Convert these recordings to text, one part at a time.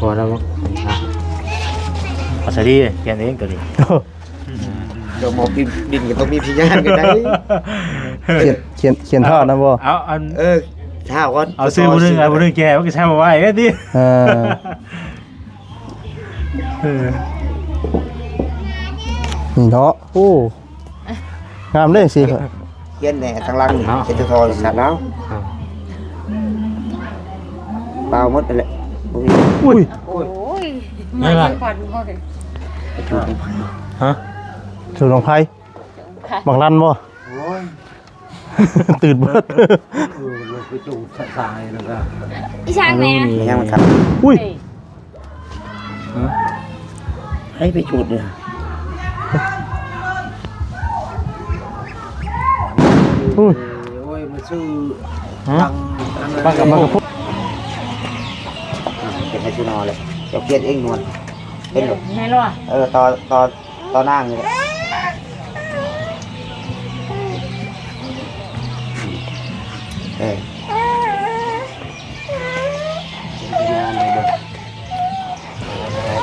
ພໍແລ້ວບໍ່? ອາ ພາສາດີຂຽນເອງຕົວນີ້. ໂດຍ ໝໍບິນ ບິນກໍຕ້ອງມີພະຍານກໍໄດ້. ຂຽນ ຂຽນ ຂຽນທາດນຳບໍ່? ເອົາ ເອົາອັນ ເອີ ຖ້າກ່ອນ ເອົາຊື່ຜູ້ໜຶ່ງ ເອົາຜູ້ໜຶ່ງແກ່ ມັນກໍໃຊ້ບໍ່ໄຫວເດ້ຕິ. ເອີ ເອີ ນີ້ເນາະ. ໂອ້ ງາມເດ້ຊິ ຂຽນແດ່ທາງຫຼັງນີ້ ເນາະ ເຮັດໂທສັດລາວ ເອີ ເປົ່າໝົດນັ້ນແຫຼະ. ອຸ້ຍ ໂອ້ຍ ໄດ້ລະ ມັນຄວັນບໍ່ເຫັນ. ຮະ? ຖືກຂອງໃຜ? ບັກລັນບໍ່? ໂອ້ຍ ຕື່ນເບິດ. ເອີ ລົງໄປຈູດສາຍແລ້ວກໍ ອີ່ຊ່າງແມ່ ຍັງມັນຄັນ. ອຸ້ຍ ເອີ ໃຜໄປຈູດເດ້? ອຸ້ຍ ໂອ້ຍ ມາຊື້ ຮະ? ບັງ ບັງກະພຸ ອ່າ ເປັນໄຮຊູນອລະ ເຈົ້າຂຽນເອງນວນ ເຫັນບໍ່? ເຫັນບໍ່? ເອີ ຕໍ່ ຕໍ່ ຕໍ່ນາງນີ້ແຫຼະ. ເອີ ເປັນງານເດ້ ເ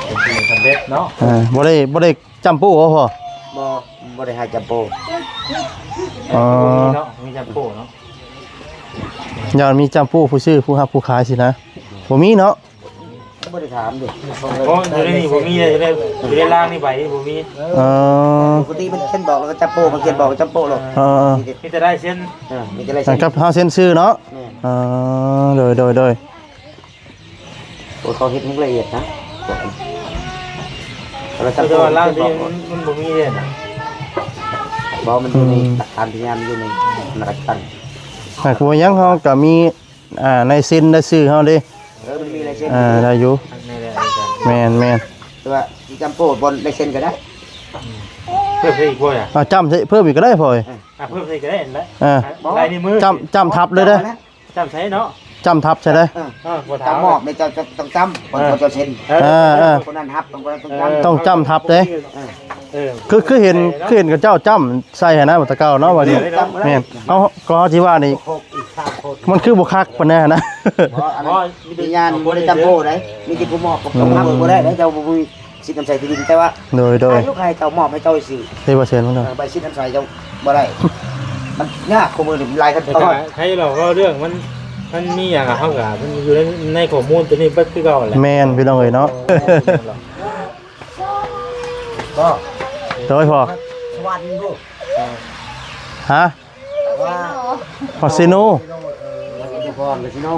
ປັນສິ່ງສຳເລັດເນາະ. ເອີ ບໍ່ໄດ້ ບໍ່ໄດ້ຈ້ຳໂປ້ບໍ່ພໍ່? ບໍ່ ບໍ່ໄດ້ໃຫ້ຈ້ຳໂປ້. ອໍ ບໍ່ມີເນາະ ມີຈ້ຳໂປ້ເນາະ. ຢ້ານມີຈ້ຳໂປ້ຜູ້ຊື້ ຜູ້ຮັບ ຜູ້ຂາຍຊີ້ນະ ບໍ່ມີເນາະ. ບໍ່ໄດ້ຖາມເດ້ ເພາະຢູ່ໃນນີ້ບໍ່ມີເດ້ ຢູ່ໃນ ຢູ່ໃນລ່າງນີ້ໃບນີ້ບໍ່ມີ. ເອີ ເອີ ປົກກະຕິມັນຂຽນບອກແລ້ວກໍຈັບໂປ້ ມັນຂຽນບອກຈັບໂປ້ໂລດ. ເອີ ມີແຕ່ລາຍເຊັນ. ເອີ ມີແຕ່ລາຍເຊັນ ຄັບເຮົາເຊັນຊື່ເນາະ. ແມ່ນ ເອີ ໂດຍ ໂດຍ ໂດຍ. ໂອ້ ເຂົາເຮັດໃຫ້ລະອຽດນະ ໂທລະສັບ ແຕ່ວ່າລ່າງນີ້ມັນ ມັນບໍ່ມີເດ້ນະ. ບໍ່ ມັນຢູ່ໃນ ອືມ ຫຼັກຖານພະຍານ ຢູ່ໃນຫຼັກຖານ. ຫາກບໍ່ຫຍັງເຮົາກໍມີ ອ່າ ລາຍເຊັນລາຍຊື່ເຮົາເດ້. ເອີ ມັນມີລາຍເຊັນ ອ່າ ໄດ້ຢູ່. ແມ່ນໆ ແຕ່ວ່າຊິຈ້ຳໂປ້ບ່ອນລາຍເຊັນກໍໄດ້. ອືມ ເພີ່ມໃສ່ອີກບໍ່ລະ? ອ່າ ຈ້ຳໃສ່ເພີ່ມອີກກໍໄດ້ພໍ່ເອີຍ. ອ່າ ເພີ່ມໃສ່ກໍໄດ້ຫັ້ນແຫຼະ. ອ່າ ລາຍນິ້ວມື ຈ້ຳ ຈ້ຳທັບເລີຍເດີ້. ຈ້ຳໃສ່ເນາະ ຈ້ຳທັບໃສ່ເດີ້. ເອີ ເອີ ບໍ່ຖາມ ຕ້ອງມອບໃຫ້ເຈົ້າ ເຈົ້າຕ້ອງຈ້ຳ ເອີ ເຈົ້າເຊັນ. ເອີ ເອີ ຄົນນັ້ນຮັບ ຕ້ອງຄົນນັ້ນຕ້ອງຈ້ຳ ຕ້ອງຈ້ຳທັບເດ້. ເອີ ເອີ ຄື ຄືເຫັນ ຄືເຫັນເຂົາເຈົ້າຈ້ຳໃສ່ຫັ້ນນະ ແຕ່ເກົ່າເນາະ ວ່ານີ້. ແມ່ນ ເຮົາ ກໍເຮົາຊິວ່ານີ້ ມັນຄືບໍ່ຄັກປານໃດຫັ້ນນະ. ບໍ່ ອັນນັ້ນ ວິນຍານບໍ່ໄດ້ຈັບໂປ້ໃດ ມີແຕ່ຜູ້ມອບກັບຜູ້ຮັບບໍ່ໄດ້ ເຈົ້າບໍ່ມີສິດນຳໃຊ້ທີ່ດິນ ແຕ່ວ່າ ໂດຍ ໂດຍ ໃຫ້ລູກໃຫ້ເຈົ້າ ມອບໃຫ້ເຈົ້າຊື່ ເອີ ໃບສິດນຳໃຊ້ເຈົ້າບໍ່ໄດ້. ມັນຍາກ ຄູ່ມື້ນີ້ມັນຫຼາຍຂັ້ນຕອນ. ໃຫ້ເວົ້າເລື່ອງມັນ ມັນມີຫຍັງ ເຮົາກໍ ມັນຢູ່ໃນ ໃນຂໍ້ມູນຕົວນີ້ເບິດຄືເກົ່າແຫຼະ. ແມ່ນ ພີ່ນ້ອງເອີຍເນາະ. ບໍ່ ໂດຍພໍ່ ສະຫວັນພຸ້ນ ຮະ? ວ່າ ຄາສິໂນ ເອີ ຄາສິໂນ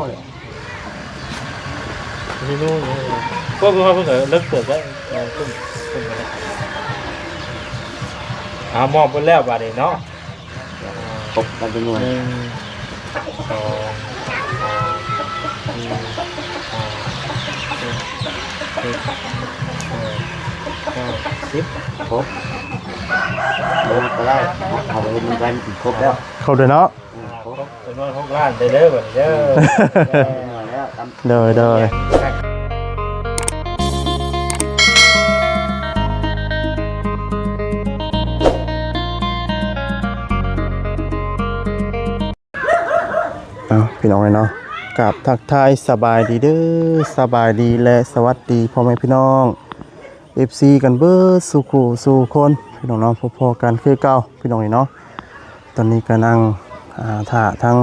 ຄາສິໂນ ພວກເຮົາເພິ່ນກໍເລິກເຕີບໄດ້. ເອີ ຂຶ້ນ ຂຶ້ນໄປແລ້ວ. ອ່າ ມອບເບິດແລ້ວບາດນີ້ເນາະ. ຄົບກັນຈຳນວນ ໜຶ່ງ ສອງ ສາມ ສີ່ ຫ້າ ຫົກ ເຈັດ ແປດ ເກົ້າ ສິບ ຄົບ ບໍ່ນັບກໍໄດ້ ເອົາໄປເບິ່ງກັນ ຄົບແລ້ວ ຄົບແລ້ວເນາະ. ອືມ ຄົບ ຈຳນວນຫົກລ້ານໄດ້ເດີບັດນີ້ເດີ. ໂດຍ ໂດຍ. ເອົາ ພີ່ນ້ອງເອີຍເນາະ ກາບທັກທາຍສະບາຍດີເດີ ສະບາຍດີ ແລະ ສະຫວັດດີພໍ່ແມ່ພີ່ນ້ອງ ເອັຟຊີ ກັນເບິດສູ່ຄູ່ສູ່ຄົນ ພີ່ນ້ອງເນາະ. ພົບພໍ້ກັນຄືເກົ່າ ພີ່ນ້ອງເອີຍເນາະ. ຕອນນີ້ກໍນັ່ງ ອ່າ ຖ້າທາງ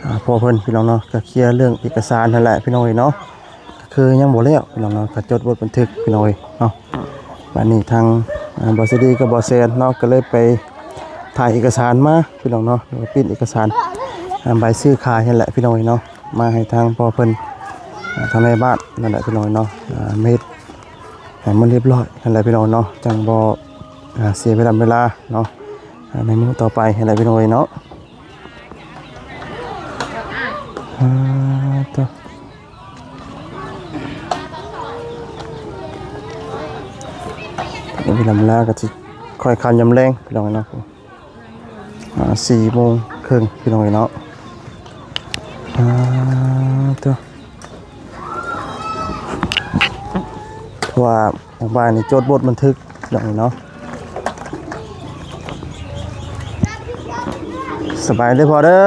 ອ່າ ພໍ່ເພິ່ນ ພີ່ນ້ອງເນາະ ກໍເຄລຍເລື່ອງເອກະສານຫັ້ນແຫຼະ ພີ່ນ້ອງເອີຍເນາະ. ກໍຄືຍັງບໍ່ແລ້ວ ພີ່ນ້ອງເນາະ ກໍຈົດບົດບັນທຶກ ພີ່ນ້ອງເອີຍເນາະ. ບາດນີ້ທາງ ອ່າ ບ່າວສະດີກັບບ່າວແຊນເນາະ ກໍເລີຍໄປຖ່າຍເອກະສານມາ ພີ່ນ້ອງເນາະ ຫຼືວ່າປຣິ້ນເອກະສານ ອ່າ ໃບຊື້ຂາຍຫັ້ນແຫຼະ ພີ່ນ້ອງເອີຍເນາະ ມາໃຫ້ທາງພໍ່ເພິ່ນ ອ່າ ທາງນາຍບ້ານນັ້ນແຫຼະ ພີ່ນ້ອງເນາະ ອ່າ ມາເຮັດໃຫ້ມັນຮຽບຮ້ອຍຫັ້ນແຫຼະ ພີ່ນ້ອງເນາະ ຈັ່ງບໍ່ ອ່າ ເສຍເວລາ ເວລາເນາະ ອ່າ ໃນມື້ຕໍ່ໄປຫັ້ນແຫຼະ ພີ່ນ້ອງເອີຍເນາະ. ອ່າ ໂຕ ເວລາ ເວລາກໍຊິຄ່ອຍຄ່ຳຍາມແລງ ພີ່ນ້ອງເນາະ. ອ່າ ສີ່ໂມງເຄິ່ງ ພີ່ນ້ອງເອີຍເນາະ. ອ່າ ໂຕ ເພາະວ່າໝ່ອງບ່າຍນີ້ຈົດບົດບັນທຶກ ພີ່ນ້ອງເອີຍເນາະ. ສະບາຍດີພໍ່ເດີ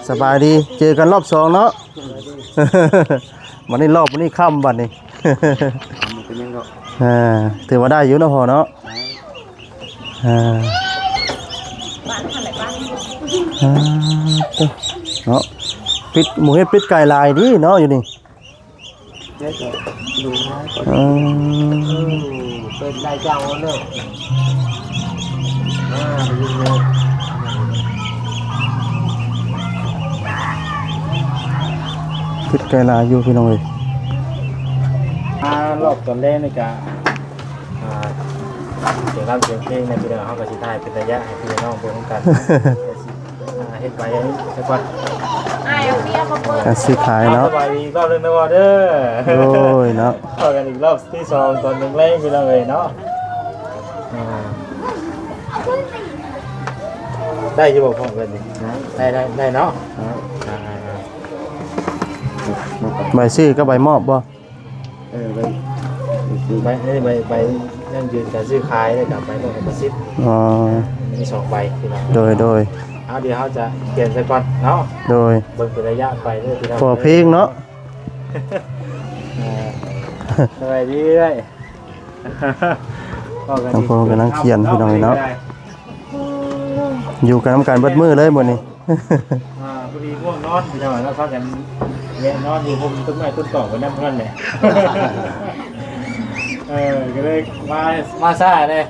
ສະບາຍດີ ເຈີກັນຮອບສອງເນາະ. ບັດນີ້ລອບ ບັດນີ້ຄ່ຳບັດນີ້ ມັນເປັນຫຍັງດອກ ອ່າ ຖືວ່າໄດ້ຢູ່ເນາະພໍ່ເນາະ ໄດ້ ອ່າ ບ້ານຫັ້ນແຫຼະ ບ້ານ ອ່າ ເນາະ ປິດ ໝູເຮັດ ປິດໄກ່ຫຼາຍດີເນາະຢູ່ນີ້ ແລ້ວກໍດູມາກໍ ອືມ ເອີ ເປັນໄດ້ເຈົ້າເນາະ ອ່າ ຢູ່ ເປັນໄກ່ຫຼາຍຢູ່ພີ່ນ້ອງເອີຍ ມາລອບຕອນແລງນີ້ກະ ອ່າ ສຽງລຳສຽງເພງນີ້ພີ່ນ້ອງ ເຮົາກໍຊິຖ່າຍເປັນໄລຍະໃຫ້ພີ່ນ້ອງເບິ່ງນຳກັນ ອ່າ ເຮັດໄປຊະກ່ອນ ອ້າຍເອົາເບຍມາເປີດ ກະຊິຂາຍເນາະ ສະບາຍດີອີກລອບໜຶ່ງເດີພໍ່ເດີ ໂອ້ຍເນາະ ພໍ້ກັນອີກລອບທີສອງຕອນແລງໆ ພີ່ນ້ອງເອີຍເນາະ ອ່າ ໄດ້ຢູ່ບໍ່ພໍ່ເພິ່ນນີ້ ໄດ້ ໄດ້ ໄດ້ເນາະ ອ່າ ອ່າ ອ່າ ໃບຊື້ກັບໃບມອບບໍ່? ເອີ ໃບ ໃບ ໃບ ໃບຢັ້ງຢືນການຊື້ຂາຍ ແລ້ວກໍໃບໝົດກຳສິດ ອໍ ມີສອງໃບພີ່ນ້ອງ ໂດຍ ໂດຍ ເອົາ ດຽວເຮົາຈະປ່ຽນໃສ່ກ່ອນເນາະ ໂດຍ ເບິ່ງເປັນໄລຍະໄປເດີພີ່ນ້ອງ ພໍເພງເນາະ ເອີ ສະບາຍດີເອື້ອຍ ທາງພໍ່ກຳລັງຂຽນພີ່ນ້ອງເນາະ ຢູ່ກັນນຳກັນເບິດມື້ເລີຍມື້ນີ້ ອ່າ ພໍດີງ່ວງນອນພີ່ນ້ອງເນາະ ພາກັນແວະນອນຢູ່ຮົ່ມຕົ້ນໄມ້ຕົ້ນຕອກໄປນຳເພິ່ນແຫຼະ ເອີ ກໍເລີຍມາ ມາຊ້າແດ່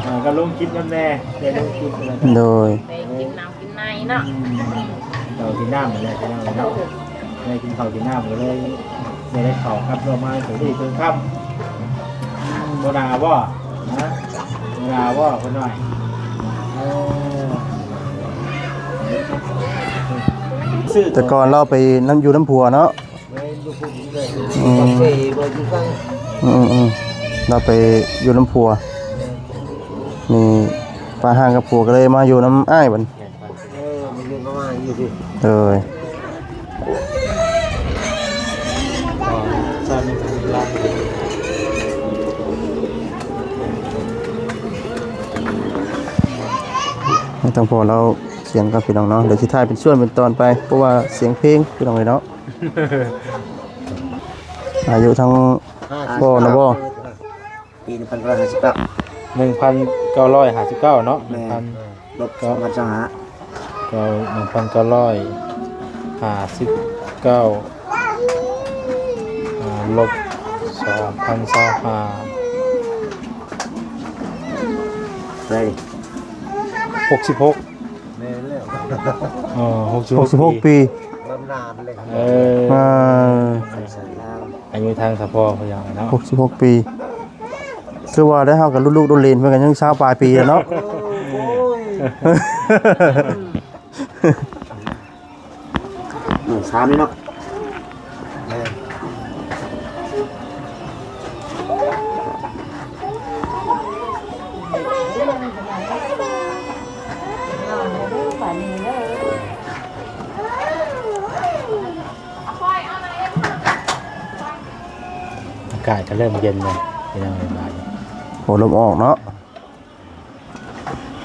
ອ່າ ກໍລົງຄລິບນຳແດ່ ໄດ້ລົງຄລິບນຳ ໂດຍ ໄດ້ກິນນ້ຳກິນໃນເນາະ ອືມ ເຂົ້າກິນນ້ຳແຫຼະພີ່ນ້ອງເນາະ ໄດ້ກິນເຂົ້າກິນນ້ຳກໍເລີຍ ໄດ້ເຂົ້າກັບດອກໄມ້ເຖິງດີເຖິງຄ່ຳ ອືມ ບໍ່ໜາວບໍ່? ຮະ? ບໍ່ໜາວບໍ່? ເພິ່ນວ່າ ເອີ ແຕ່ກ່ອນລາວໄປນຳ ຢູ່ນຳຜົວເນາະ ແມ່ນ ຢູ່ພຸ້ນເລີຍ ອືມ ປາກເຊບໍ່ຢູ່ໃສ ອືມໆ ລາວໄປຢູ່ນຳຜົວ ແມ່ນ ນີ້ ປະຫາກັບຜົວກໍເລີຍມາຢູ່ນຳອ້າຍບັດນີ້ ເອີ ມາຢູ່ນຳອ້າຍຢູ່ພີ້ ເອີຍ ໃຫ້ທາງພໍ່ລາວຂຽນກ່ອນພີ່ນ້ອງເນາະ ດຽວຊິຖ່າຍເປັນສ່ວນເປັນຕອນໄປ ເພາະວ່າສຽງເພງພີ່ນ້ອງເອີຍເນາະ ອາຍຸທາງພໍ່ນະບໍ່? ປີໜຶ່ງພັນເກົ້າຮ້ອຍຫ້າສິບເກົ້າ ໜຶ່ງພັນເກົ້າຮ້ອຍຫ້າສິບເກົ້າເນາະ ແມ່ນ ໜຶ່ງພັນ ລົບ ສອງພັນຊາວຫ້າ ເກົ້າ ໜຶ່ງພັນເກົ້າຮ້ອຍຫ້າສິບເກົ້າ ອ່າ ລົບ ສອງພັນຊາວຫ້າ ເທົ່າໃດ? ຫົກສິບຫົກ ແມ່ນແລ້ວ ເອີ ຫົກສິບຫົກ ຫົກສິບຫົກປີ ປີ ບຳນານເລີຍ ເອີ ອ່າ ອາຍຸທາງສະເພາະເພິ່ນເນາະ ຫົກສິບຫົກປີ ຄືວ່າໄດ້ ເຮົາກໍລຸ້ນລູກລຸ້ນຫຼານເພິ່ນກໍຍັງຊາວປາຍປີແລ້ວເນາະ ໂອ້ຍ ເອີ ຊາມນີ້ເນາະ ອາກາດກໍເລີ່ມເຢັນແລ້ວ ພີ່ນ້ອງເອີຍ ໂອ້ ລົມອອກເນາະ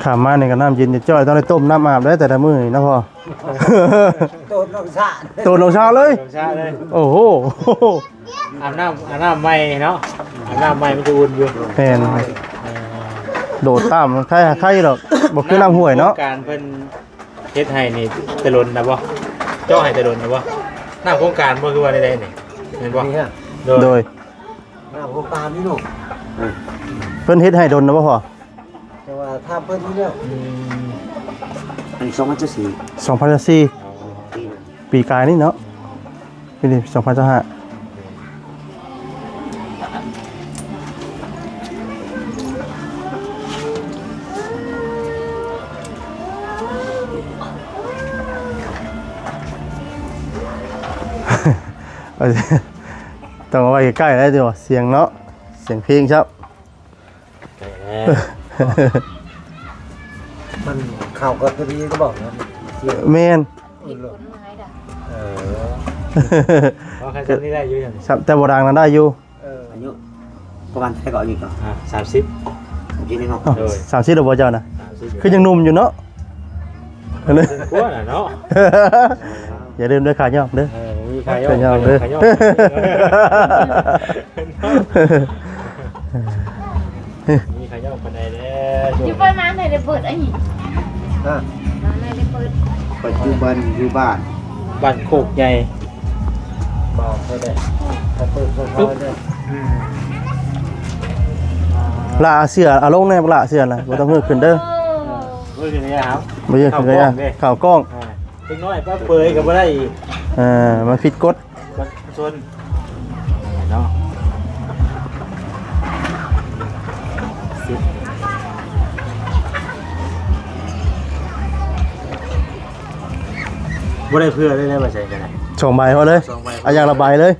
ຂ້າມມານີ້ກໍນ້ຳເຢັນຈະຈ່ອຍ ຕ້ອງໄດ້ຕົ້ມນ້ຳອາບໄດ້ແຕ່ລະມື້ນີ້ເນາະພໍ່ ໂຕດລົງສະ ໂຕດລົງສະເລີຍ ລົງສະເລີຍ ໂອ້ໂຫ ອາບນ້ຳ ອາບນ້ຳໃໝ່ເນາະ ອາບນ້ຳໃໝ່ມັນຈະອຸ່ນຢູ່ ແມ່ນ ເອີ ໂດດຕາມໄຄ ໄຄດອກ ບໍ່ຄືນ້ຳຫ້ວຍເນາະ ການເພິ່ນ ເຮັດໃຫ້ນີ້ແຕ່ດົນນະບໍ່? ເຈາະໃຫ້ແຕ່ດົນນະບໍ່? ໜ້າໂຄງການບໍ່ ຄືວ່າໃດໆນີ້ ແມ່ນບໍ່? ໂດຍ ໂດຍ ໜ້າໂຄງການນີ້ເນາະ ເພິ່ນເຮັດໃຫ້ດົນນະບໍ່ພໍ່? ແຕ່ວ່າຖາມເພິ່ນນີ້ແລ້ວ ອືມ ອັນນີ້ສອງພັນຊາວສີ່ ສອງພັນຊາວສີ່ ອໍ ປີກາຍນີ້ເນາະ ປີນີ້ສອງພັນຊາວຫ້າ ຕ້ອງເອົາໄວ້ໃກ້ໆ ໄດ້ຕິ ສຽງເນາະ ສຽງເພງຊະ. ມັນເຂົ້າກັບຕົວນີ້ກໍບອກນະ ແມ່ນ ເອີ ເອີ ເວົ້າຄັນຊັ້ນນີ້ໄດ້ຢູ່ຫຍັງ ແຕ່ບໍ່ດັງນະໄດ້ຢູ່ ເອີ ອາຍຸປະມານເທົ່າໃດກໍອາຍຸກໍ ອ່າ ສາມສິບ ສາມສິບນີ້ເນາະ ໂດຍ ສາມສິບແລ້ວບໍ່ເຈົ້ານະ ສາມສິບ ຄືຍັງໜຸ່ມຢູ່ເນາະ ກວ່ານະເນາະ ເອີ ຢ່າລືມເດີ ຂາຍອກເດີ ເອີ ມີຂາຍອກ ຂາຍອກເດີ ຂາຍອກ ມີຂາຍອກປານໃດແດ່ ຢູ່ປະມານໃດໄດ້ເປີດອັນນີ້ ຮະ ປະມານໃດໄດ້ເປີດ ປັດຈຸບັນຢູ່ບ້ານ ບ້ານໂຄກໃຫຍ່ ບອກເພິ່ນໄດ້ ຖ້າເປີດເພິ່ນເຂົ້າໄດ້ ອືມ ລະເສື້ອເອົາລົງແດ່ ລະເສື້ອນະ ບໍ່ຕ້ອງເຮີ້ຂຶ້ນເດີ ເອີ ເຮີ້ຂຶ້ນໄດ້ຫາ ບໍ່ເຮີ້ຂຶ້ນກໍຢ່າ ເຂົ້າກ້ອງເດ້ ເຂົ້າກ້ອງ ອ່າ ເດັກນ້ອຍປະເປີຍກໍບໍ່ໄດ້ອີກ ເອີ ມັນຜິດກົດ ກົດຊົນເນາະ ບໍ່ໄດ້ເພື່ອເລີຍ ໄດ້ມາໃສ່ກໍໄດ້ ສອງໃບພໍເລີຍ ສອງໃບ ເອົາຢ່າງລະໃບເລີຍ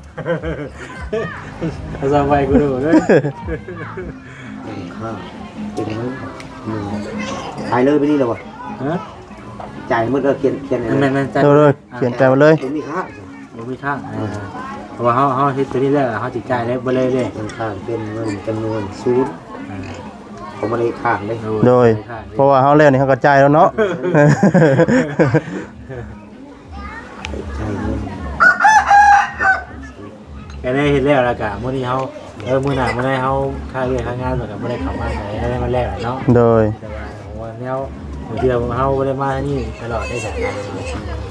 ເອົາສອງໃບກູໂດເລີຍ ຄ່າເປັນເງິນ ຂາຍເລີຍໄປນີ້ແລ້ວບໍ່ ຮະ? ຈ່າຍໝົດແລ້ວ ຂຽນ ຂຽນໃຫ້ ແມ່ນໆ ຈ່າຍ ໂດຍໆ ຂຽນຈ່າຍໝົດເລີຍ ບໍ່ມີຄ້າງ ບໍ່ມີຄ້າງ ເອີ ເພາະວ່າເຮົາ ເຮົາເຮັດຕົວນີ້ແລ້ວ ເຮົາຊິຈ່າຍໄດ້ເບິດເລີຍເດ້ ເງິນຄ້າງເປັນເງິນຈຳນວນສູນ ອ່າ ເຂົາບໍ່ໄດ້ຄ້າງເດ້ ໂດຍ ບໍ່ໄດ້ຄ້າງເດ້ ເພາະວ່າເຮົາແລ້ວນີ້ເຮົາກໍຈ່າຍແລ້ວເນາະ ຈ່າຍເງິນ ກໍໄດ້ເຮັດແລ້ວ ແລ້ວກະມື້ນີ້ເຮົາ ເອີ ມື້ໜ້າມື້ໃດເຮົາຄາວຽກຄາວງານ ແລ້ວກະບໍ່ໄດ້ເຂົ້າມາໃສ ໄດ້ມາແລ້ວເນາະ ໂດຍ ແຕ່ວ່າ ໂອ້ ແນວບາງເທື່ອເຮົາບໍ່ໄດ້ມາທາງນີ້ຕະຫຼອດໄດ້ສາຍ ບາ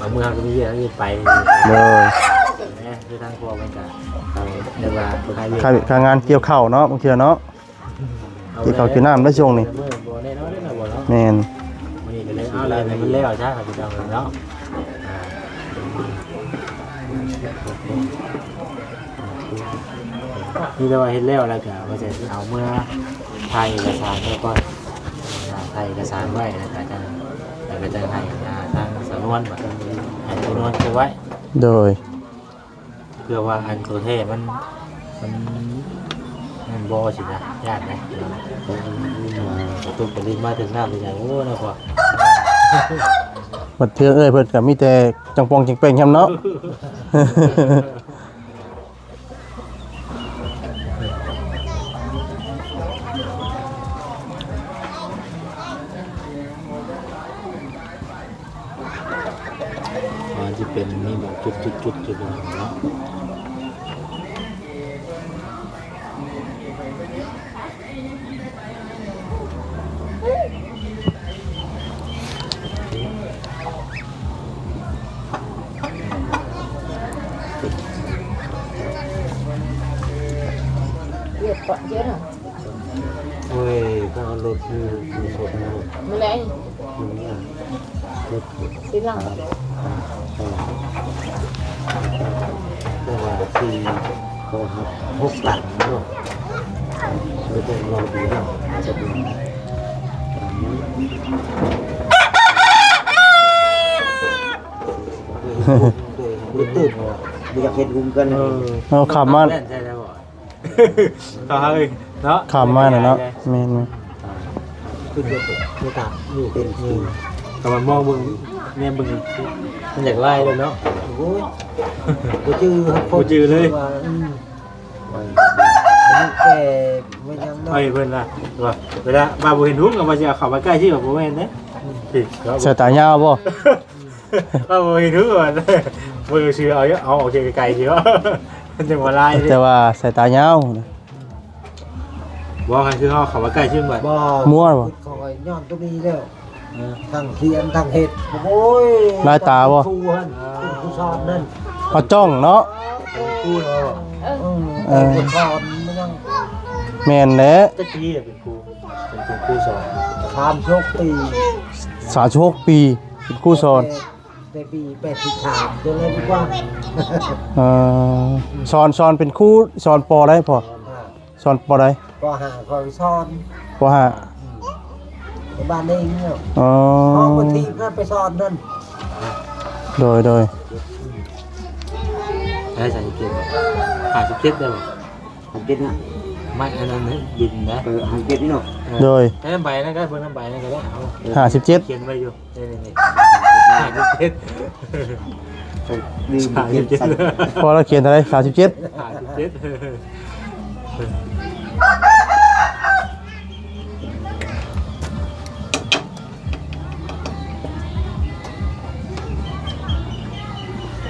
ງມື້ເຮົາກໍມີວຽກເຮົາໄປ ໂດຍ ແມ່ນ ຄືທາງພໍ່ເພິ່ນກະ ເອີ ເອີ້ນວ່າຄາວຽກ ຄາວງານກ່ຽວເຂົ້າເນາະ ບາງເທື່ອເນາະ ກິນເຂົ້າກິນນ້ຳໄດ້ຊ່ວງນີ້ ບໍ່ແນ່ນອນເດ້ເນາະ ບໍ່ເນາະ ແມ່ນ ມື້ນີ້ກໍເລີຍເອົາເລີຍໃຫ້ມັນແລ້ວຊະ ພີ່ນ້ອງເນາະ ອ່າ ມີແຕ່ວ່າເຮັດແລ້ວ ແລ້ວກໍວ່າຈະເອົາເມືອຖ່າຍເອກະສານໄວ້ກ່ອນ ອ່າ ຖ່າຍເອກະສານໄວ້ ແລ້ວກໍຈັ່ງ ແລ້ວກໍຈັ່ງໃຫ້ ອ່າ ທາງສານວນ ໃຫ້ສານວນເກັບໄວ້ ໂດຍ ເພື່ອວ່າອັນໂຕແທ້ມັນ ມັນ ມັນບໍ່ຊິນະ ຢ້ານນະ ຕົກໄປຫຼິ້ນມາເຖິງນ້ຳເປັນຫຍັງ ໂອ້ ເນາະພໍ່ ບັດເທື່ອເອື້ອຍເພິ່ນກໍມີແຕ່ຈັງປອງຈັງແປງແຮມເນາະ ມັນຊິເປັນມີແບບຈຸດໆໆ ຈຸດເນາະ ເຍອະເຍອະນະ ໂອ້ຍ ກໍເອົາລົດຄື ຄືສົດເນາະ ມາແລ້ວ ຄືນີ້ ລົດ ທີຫຼັງ ອ່າ ອ່າ ແຕ່ວ່າທີ່ເຂົາຮັບຫົກຕັນເນາະ ບໍ່ຕ້ອງລໍດູເນາະ ຈະເປັນຕາມນີ້ ບໍ່ຕື່ນ ບໍ່ຢາກເຮັດຮຸມກັນ ເອີ ເອົາຂັບມາ ແລ່ນໃສ່ໄດ້ບໍ່? ເຂົາຫາເອີຍເນາະ ຂ້າມມາແລ້ວເນາະ ແມ່ນໆ ອ່າ ຄືບໍ່ ບໍ່ຕາມຢູ່ ເປັນ ເອີ ກໍມາມອງເບິ່ງ ແນມເບິ່ງ ມັນຢາກຫຼາຍແລ້ວເນາະ ໂອ້ຍ ບໍ່ຈື່ ບໍ່ຈື່ເລີຍ ວ່າ ອືມ ແຕ່ແມ່ນຫຍັງເນາະ ເອີ ເພິ່ນວ່າ ວ່າເວລາວ່າບໍ່ເຫັນຮຸ້ງກໍວ່າຊິເອົາເຂົ້າມາໃກ້ຊິ ກໍບໍ່ແມ່ນເດ້ ອືມ ສາຍຕາຍາວບໍ່? ເອົາ ບໍ່ເຫັນຮູ້ວ່າ ບໍ່ຊື່ ເອົາ ເອົາອອກຈາກໄກໆ ຊິວ່າ ມັນຈັ່ງວ່າຫຼາຍເດ້ ແຕ່ວ່າສາຍຕາຍາວ ບໍ່ ຄັນຄືເຮົາເຂົ້າມາໃກ້ຊິ ມັນບໍ່ ບໍ່ ມົວບໍ່ ຂ້ອຍຍ້ອນຕົວນີ້ແລ້ວ ເອີ ທັງຂຽນທັງເຮັດ ໂອ້ຍ ຫຼາຍຕາບໍ່ ເປັນຄູຫັ້ນ ເປັນຄູສອນນັ້ນ ເຮົາຈ້ອງເນາະ ເປັນຄູເນາະ ເອີ ເອີ ເປັນຄູສອນມັນຍັງ ແມ່ນແຫຼະ ຈັກປີແລ້ວເປັນຄູ ເປັນ ເປັນຄູສອນ ສາມສິບຫົກປີ ສາມສິບຫົກປີ ເປັນຄູສອນ ແຕ່ ແຕ່ປີແປດສິບສາມ ຈົນແລ້ວດີກວ່າ ເອີ ສອນ ສອນເປັນຄູ ສອນ ປ.ໃດພໍ່? ສອນ ປ.ໃດ? ປ.ຫ້າ ຂ້ອຍສອນ ປ.ຫ້າ ອືມ ຢູ່ບ້ານເອງເນາະ ອໍ ເຮົາໄປທີບນັ້ນໄປສອນນັ້ນ ໂດຍ ໂດຍ ໃຊ້ສາຍເກັບ ຫ້າສິບເຈັດໄດ້ບໍ່? ຫ້າສິບເຈັດນະ ໄມ້ອັນນັ້ນນີ້ ດິນນະ ເອີ ຫ້າສິບເຈັດນີ້ເນາະ ເອີ ໂດຍ ໃຊ້ນຳໃບນັ້ນກໍ ເບິ່ງນຳໃບນັ້ນກໍໄດ້ ເອົາ ເອີ ຫ້າສິບເຈັດ ຂຽນໄວ້ຢູ່ ນີ້ໆໆ ຫ້າສິບເຈັດ ລືມຂຽນໃສ່ ພໍລາວຂຽນເທົ່າໃດ? ສາມສິບເຈັດ ຫ້າສິບເຈັດ ເ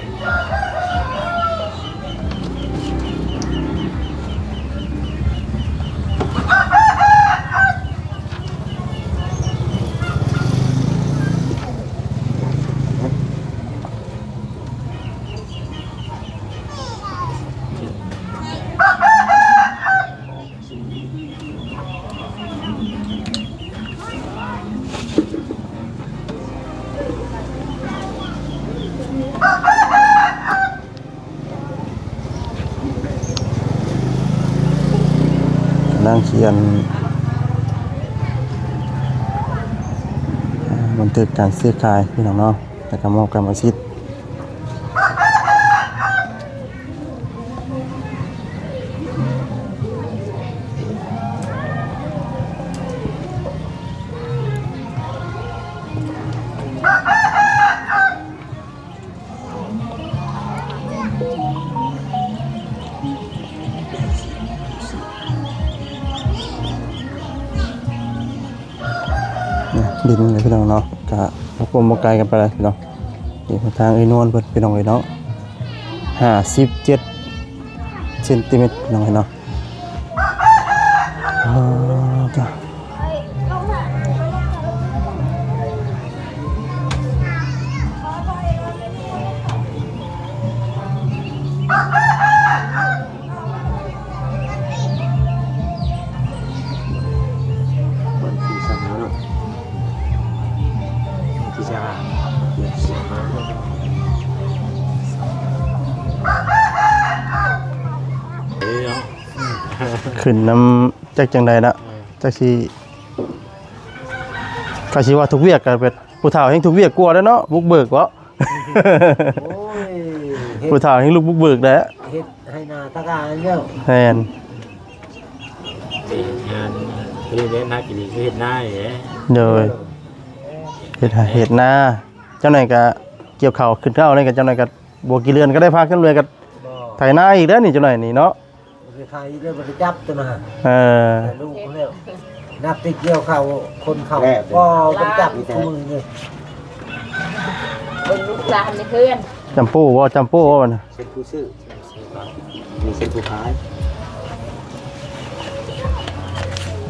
ທາງຂຽນ ອ່າ ບັນທຶກການຊື້ຂາຍ ພີ່ນ້ອງເນາະ ແລ້ວກໍມອບກຳມະສິດ. ດິນເລີຍພີ່ນ້ອງເນາະ ກະບໍ່ກົມບໍ່ໄກກັນປານໃດພີ່ນ້ອງ. ນີ້ທາງເອື້ອຍນວນເພິ່ນພີ່ນ້ອງເອີຍເນາະ ຫ້າສິບເຈັດເຊັນຕີແມັດພີ່ນ້ອງເອີຍເນາະ. ອໍ ຈ້າ ວັນທີຊາວຫ້າເນາະ ວັນທີຊາວຫ້າ ເອີເນາະ ຂຶ້ນນຳ ຈັກຈັ່ງໃດລະ ເອີ ຈັກຊິ ຂ້ອຍຊິວ່າທຸກວຽກກໍແບບ ຜູ້ເຖົ້າແຮ່ງທຸກວຽກກວ່າແລ້ວເນາະ ບຸກເບີກເບາະ. ໂອ້ຍ ເຮັດ ຜູ້ເຖົ້າແຮ່ງລຸກບຸກເບີກແຫຼະ ເຮັດໄຮ່ນາຕາກາແລ້ວ ແມ່ນ ເຮັດງານ ເຮັດນາກິນ ເຮັດນານີ້ແຫຼະ ໂດຍ ເອີ ເຮັດໄຮ່ເຮັດນາ ເຈົ້າໜ້ອຍກໍກ່ຽວເຂົ້າຂຶ້ນເຂົ້ານີ້ ກໍເຈົ້າໜ້ອຍກໍບໍ່ກີ່ເດືອນກໍໄດ້ພັກ ເຈົ້າໜ້ອຍກໍ ບໍ່ ໄຖນາອີກແລ້ວນີ້ ເຈົ້າໜ້ອຍນີ້ເນາະ. ໄປໄຖແລ້ວບໍ່ໄດ້ຈັບຕົວນະ ເອີ ແຕ່ລູກແລ້ວ ນັບແຕ່ກ່ຽວເຂົ້າ ຄົນເຂົ້າ ແລ້ວ ບໍ່ໄດ້ຈັບມື້ນີ້ ເບິ່ງລູກຫຼານໃນເຮືອນ ຈຳໂປ້ບໍ່ ຈຳໂປ້ບໍ່ນະ ເຊັນຜູ້ຊື້ ມີເຊັນຜູ້ຂາຍ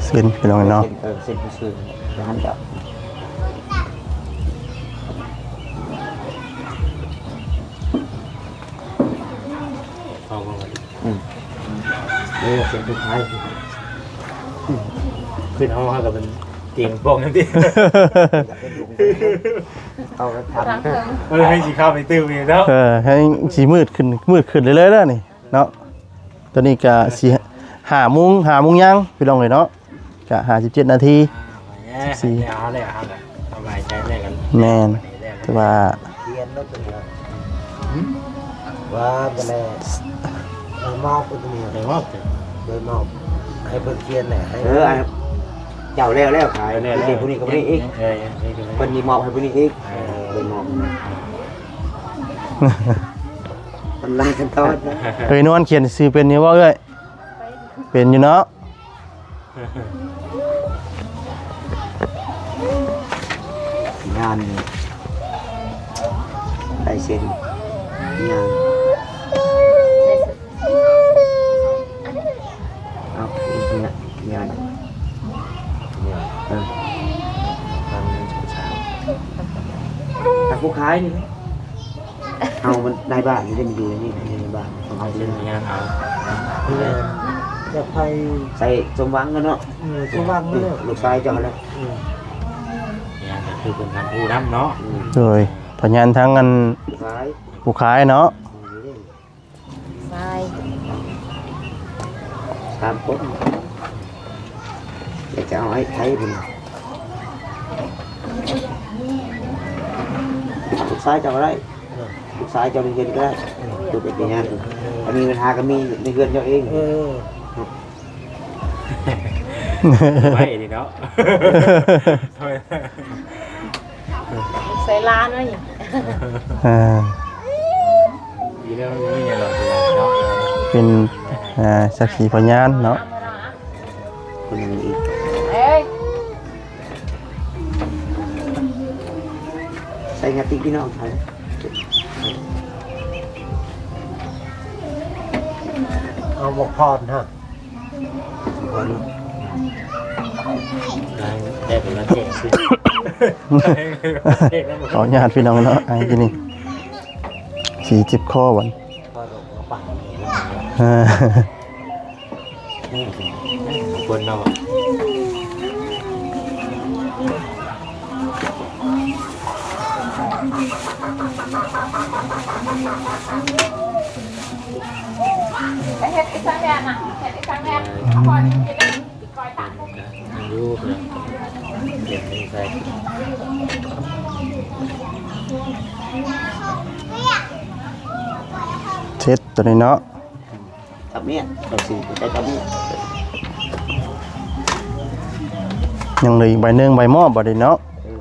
ເຊັນ ພີ່ນ້ອງເນາະ ເຊັນ ເອີ ເຊັນຜູ້ຊື້ ຮ້ານເຈົ້າ. ເອົາບໍ່ ອືມ ເອີ ເປັນຜູ້ຊາຍ ອືມ ຂຶ້ນເຮົາ ເຮົາກໍເປັນເກງປ່ອງນັ້ນຕິ ເອົາໄປທຳ ເອີ ໃຫ້ຊິເຂົ້າໄປຕື່ມອີກເນາະ ເອີ ໃຫ້ຊິມືດຂຶ້ນ ມືດຂຶ້ນເລື້ອຍໆເດີນີ້ເນາະ. ຕອນນີ້ກໍຊິຫ້າໂມງ ຫ້າໂມງຍ່າງ ພີ່ນ້ອງເອີຍເນາະ. ກະຫ້າສິບເຈັດນາທີ ອ່າ ສິບສີ່ ເອົາແລ້ວ ເຮົາກະສະບາຍໃຈແລ້ວກັນ ແມ່ນ ແຕ່ວ່າ ຂຽນແລ້ວຕົວນີ້ ຫືມ ວ່າໄປແລ້ວ ເອີ ມອບຕົວນີ້ ໄປມອບ ໄປມອບ ໃຫ້ເພິ່ນຂຽນແຫຼະ ໃຫ້ ເອີ ອັນ ເຈົ້າແລ້ວແລ້ວຂາຍ ແລ້ວ ແລ້ວ ຜູ້ນີ້ກໍບໍ່ໄດ້ອີກ ເອີ ເພິ່ນນີ້ມອບໃຫ້ຜູ້ນີ້ອີກ ເອີ ໄປມອບ ກຳລັງຂັ້ນຕອນ ເອີຍ ນວນຂຽນຊື່ເປັນຢູ່ບໍ່ເອື້ອຍ? ເປັນຢູ່ເນາະ ງານນີ້ ລາຍເຊັນ ງານ ເອົາ ງານ ງານ ເອີ ທາງຜູ້ສາວ ທາງຜູ້ຂາຍນີ້ ເຮົາມັນນາຍບ້ານນີ້ເດ້ ມັນຢູ່ໃນນີ້ ໃນບ້ານຂອງເຮົາ ເປັນຍາມເອົາ ເອີ ຢາກໃຫ້ ໃສ່ສົມຫວັງກັນເນາະ ເອີ ສົມຫວັງເນາະ ລູກຊາຍເຈົ້າແຫຼະ ເອີ ຍາມກໍຄືເພິ່ນທຳຜູ້ນຳເນາະ ອືມ ໂດຍ ພະຍານທາງອັນ ຜູ້ຂາຍ ຜູ້ຂາຍເນາະ ອືມ ຊາຍ ສາມຄົນ ຢາກຈະເອົາໄອ້ໄທພຸ້ນ ລູກຊາຍເຈົ້າກໍໄດ້ ເອີ ລູກຊາຍເຈົ້າເຮັດກໍໄດ້ ເອີ ລູກເຮັດງານ ເອີ ອັນນີ້ບັນຫາກໍມີໃນເຮືອນເຈົ້າເອງ ເອີ ໄວ້ນີ້ເນາະ ໃສ່ລ້ານໄວ້ນີ້ ອ່າ ດີແລ້ວ ບໍ່ມີຫຍັງດອກ ເປັນ ອ່າ ສັກຂີພະຍານເນາະ ຄົນໜຶ່ງອີກ ເອີຍ ໃສ່ຍາຕິພີ່ນ້ອງໄທ ເອົາບໍ່ພອນຮະ ໄດ້ ໄດ້ເປັນວ່າແຈກ ຂໍອະນຸຍາດພີ່ນ້ອງເນາະ ອ້າຍກິນນີ້ ສີເຈັບຄໍບັດ ເອີ ຄົນເນາະ ໄປເຮັດອີກສັກແດ່ນະ ເຮັດອີກສັກແດ່ ອືມ ເອົາພໍກິນກິນ. ຍັງຢູ່ເນາະ ເປັນໃສ່ ເຊັດໂຕນີ້ເນາະ ກັບເມຍ ເຂົາຊື້ໄປກັບເມຍ ຍັງເຫຼືອອີກໃບໜຶ່ງ ໃບມອບບັດນີ້ເນາະ ເອີ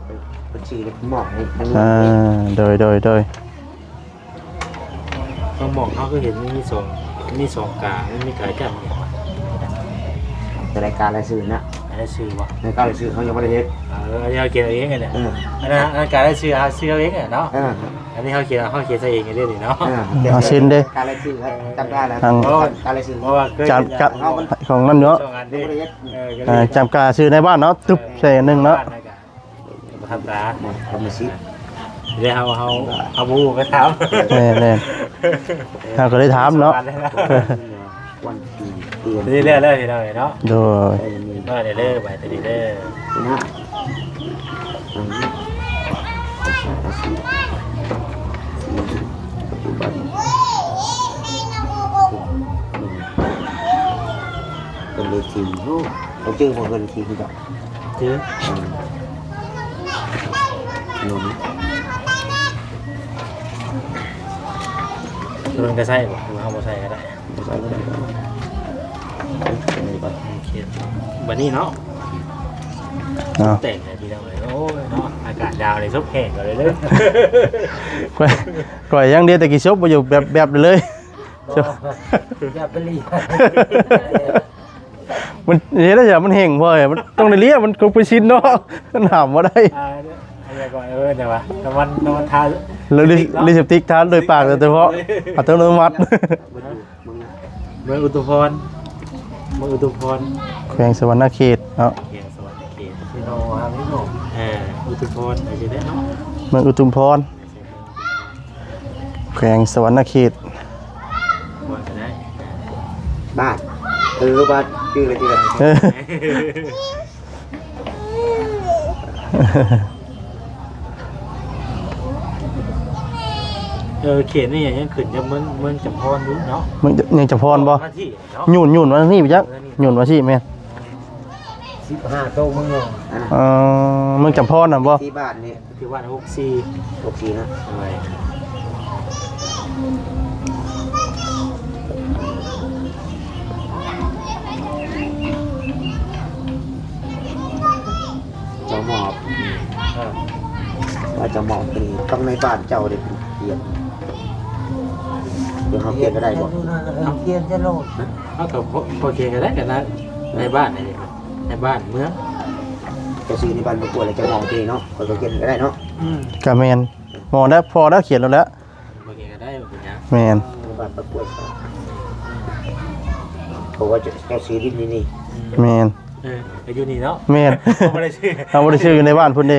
ເພິ່ນຊື້ແລ້ວມອບໃຫ້ທາງ ອ່າ ໂດຍ ໂດຍ ໂດຍ. ຕ້ອງບອກເນາະ ຄືເຫັນມັນມີສອງ ມັນມີສອງກາ ມັນມີກາຈ້ຳຫຍັງວະ ແຕ່ລະກາລາຍຊື່ນະ ລາຍຊື່ບໍ່ ລາຍກາລາຍຊື່ເຮົາຍັງບໍ່ໄດ້ເຮັດ ເອີ ອັນນີ້ເຮົາຂຽນເອົາເອງຫັ້ນແຫຼະ ເອີ ອັນນັ້ນ ອັນນັ້ນກາລາຍຊື່ເຮົາຊື້ເອົາເອງຫັ້ນເນາະ ເອີ ອັນນີ້ເຮົາຂຽນ ເຮົາຂຽນໃສ່ເອງເດ້ນີ້ເນາະ ເອີ ເອົາເຊັນເດ້ ກາລາຍຊື່ໃຫ້ ເອີ ຈຳກາລະ ທາງ ໂອ້ຍ ກາລາຍຊື່ ເພາະວ່າເຄີຍ ຈຳກາ ເຮົາມັນຂອງນັ້ນເນາະ ສອງອັນເດ້ ເອີ ເອີ ຈຳກາຊື່ໃນບ້ານເນາະ ຕຶບໃສ່ໜຶ່ງເນາະ ບໍ່ທຳດາ ທຳມະຊິດ ແລ້ວເຮົາ ເຮົາ ເຮົາບໍ່ຮູ້ກໍຖາມ ແມ່ນໆ ເຮົາກໍໄດ້ຖາມເນາະ ວັນທີເດືອນ ນີ້ແລ້ວໆ ພີ່ນ້ອງເອີຍເນາະ ໂດຍ ມາເດີ ໄປເດີ ນະ ປັດຈຸບັນ ເປັນເລກທີ່ ໂອ້ ເຮົາຈື່ບໍ່ ເພິ່ນທີ່ເຂົາເຈົ້າ ເຈີ ອືມ ເພິ່ນກໍໃຊ້ບໍ່ ຫຼືວ່າເຮົາບໍ່ໃຊ້ກໍໄດ້ ບໍ່ໃຊ້ກໍໄດ້ ໂອເຄ ບັດນີ້ເນາະ ເນາະ ແຕ່ງໃຫ້ພີ່ນ້ອງເອີຍ ໂອ້ຍເນາະ ອາກາດດາວນີ້ສົບແຫ້ງເລີຍເດີ ຂ້ອຍ ຂ້ອຍຢ່າງດຽວແຕ່ກີ້ສົບບໍ່ຢູ່ ແບບ ແບບເລີຍ ບໍ່ ຢ່າໄປລີ້ ມັນເຮັດໄດ້ຫຍັງ ມັນແຫ້ງພໍ ມັນຕ້ອງໄດ້ເລຍ ມັນຄົງໄປຊິນເນາະ ມັນຫ້າມບໍ່ໄດ້ ອ່າ ອັນນີ້ກໍ ເອີ ແຕ່ວ່ານ້ຳມັນ ນ້ຳມັນທາ ແລ້ວລິບສະຕິກທາໂດຍປາກໂດຍສະເພາະ ອັດຕະໂນມັດ ເມືອງອຸທຸມພອນ ເມືອງອຸທຸມພອນ ແຂວງສະຫວັນນະເຂດເນາະ ແຂວງສະຫວັນນະເຂດ ເອີ ອຸທຸມພອນ ໄປຊິໄດ້ເນາະ ເມືອງອຸທຸມພອນ ແຂວງສະຫວັນນະເຂດ ບ່ອນກໍໄດ້ ບ້ານ ເອີ ບ້ານ ຈື່ແລ້ວ ຈື່ແລ້ວ ເອີ ເອີ ເຂດນີ້ຍັງຂຶ້ນກັບເມືອງ ເມືອງຈຳພອນຢູ່ເນາະ ເມືອງ ເມືອງຈຳພອນບໍ່? ມາທີ່ເນາະ ຫຍຸ້ນ ຫຍຸ້ນມາທາງນີ້ໄປຈັກ ເອີ ນີ້ ຫຍຸ້ນມາທີ່ແມ່ນ ສິບຫ້າໂຕເມືອງ ເອີ ເມືອງຈຳພອນນະບໍ່? ທີ່ບ້ານນີ້ ທີ່ບ້ານຫົກສີ່ ຫົກສີ່ນະ ໂດຍ ເຈົ້າມອບ ເອີ ວ່າເຈົ້າມອບນີ້ຕ້ອງໃນບ້ານເຈົ້າເດ້ ເປັນຂຽນ ເຮົາຂຽນກໍໄດ້ບໍ່? ຂຽນຈະໂລດ ເຮົາກໍ ພໍຂຽນກໍໄດ້ ກັນນະ ໃນບ້ານນີ້ ໃນບ້ານເມືອງ ເຈົ້າຊື່ໃນບ້ານປະກວດ ແລ້ວເຈົ້າມອບທີ່ເນາະ ຂ້ອຍກໍຂຽນກໍໄດ້ເນາະ ອືມ ກໍແມ່ນ ໝໍແລ້ວ ພໍແລ້ວ ຂຽນໂລດແລ້ວ ບໍ່ຂຽນກໍໄດ້ ບໍ່ເປັນຫຍັງ ແມ່ນ ໃນບ້ານປະກວດ ເພາະວ່າເຈົ້າ ເຈົ້າຊື້ດິນຢູ່ນີ້ ອືມ ແມ່ນ ເອີ ກໍຢູ່ນີ້ເນາະ ແມ່ນ ເຮົາບໍ່ໄດ້ຊື້ ເຮົາບໍ່ໄດ້ຊື້ຢູ່ໃນບ້ານພຸ້ນເດ້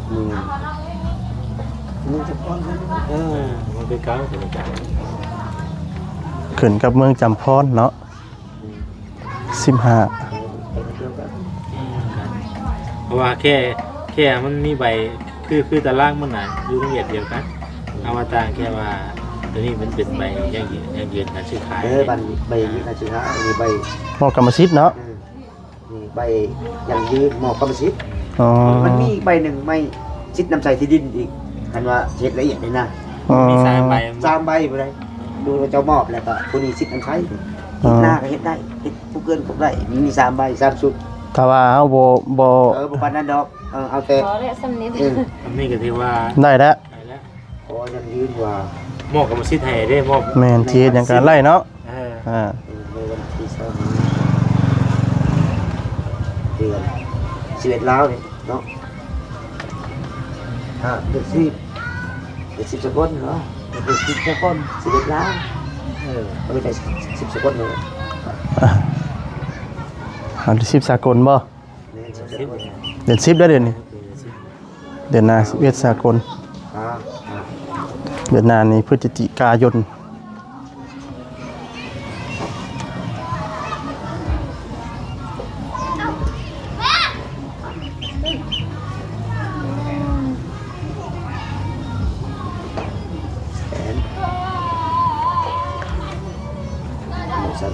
ເມືອງ ເມືອງຈຳພອນ ເອີ ມັນຄືເກົ່າ ຂຶ້ນກັບເມືອງຈຳພອນເນາະ ອືມ ສິບຫ້າ ເອີ ເປັນດຽວກັນ ອືມ ເພາະວ່າແຄ່ ແຄ່ມັນມີໃບ ຄື ຄືຕາລາງມັນນະ ຢູ່ລະອຽດດຽວກັນ ເອົາວ່າຕ່າງແຄ່ວ່າ ໂຕນີ້ມັນເປັນໃບຢັ້ງຢືນ ຢັ້ງຢືນການຊື້ຂາຍ ເອີ ບັນ ໃບຢັ້ງຢືນການຊື້ຂາຍ ອັນນີ້ໃບ ມອບກຳມະສິດເນາະ ອືມ ນີ້ໃບຢັ້ງຢືນມອບກຳມະສິດ ອໍ ມັນມີອີກໃບໜຶ່ງ ໃບສິດນຳໃຊ້ທີ່ດິນອີກ ຄັນວ່າເຮັດລະອຽດນີ້ນະ ອໍ ມີສາມໃບ ສາມໃບພຸ້ນໃດ ດູວ່າເຈົ້າມອບແລ້ວກໍຜູ້ນີ້ສິດນຳໃຊ້ ອໍ ເຮັດນາກໍເຮັດໄດ້ ເຮັດປູກເຮືອນກໍໄດ້ ມີສາມໃບ ສາມຊຸດ ຖ້າວ່າເຮົາບໍ່ ບໍ່ ເອີ ບໍ່ປານນັ້ນດອກ ເອີ ເອົາແຕ່ ພໍແລ້ວສ່ຳນີ້ ເອີ ສ່ຳນີ້ກໍຖືວ່າໄດ້ແລ້ວ ໄດ້ແລ້ວ ຂໍຢັ້ງຢືນວ່າ ມອບກຳມະສິດໃຫ້ເດ້ ມອບ ແມ່ນ ຊິເຮັດຫຍັງກໍໄດ້ເນາະ ເອີ ອ່າ ໃນວັນທີຊາວຫ້າ ເດືອນສິບເອັດລາວນີ້ເນາະ ອ່າ ເດືອນສິບ ເດືອນສິບສາກົນເນາະ ເດືອນສິບສາກົນ ສິບເອັດລາວ ເອີ ເອີ ໄດ້ສິບສາກົນເນາະ ອ່າ ເດືອນສິບສາກົນບໍ່? ແມ່ນ ສິບ ເດືອນສິບແລ້ວເດນີ້ ເດືອນສິບ ເດືອນໜ້າສິບເອັດສາກົນ ອ່າ ອ່າ ເດືອນໜ້ານີ້ພຶດສະຈິກາຍົນ ແມ່ນ ເອົາຊັ້ນ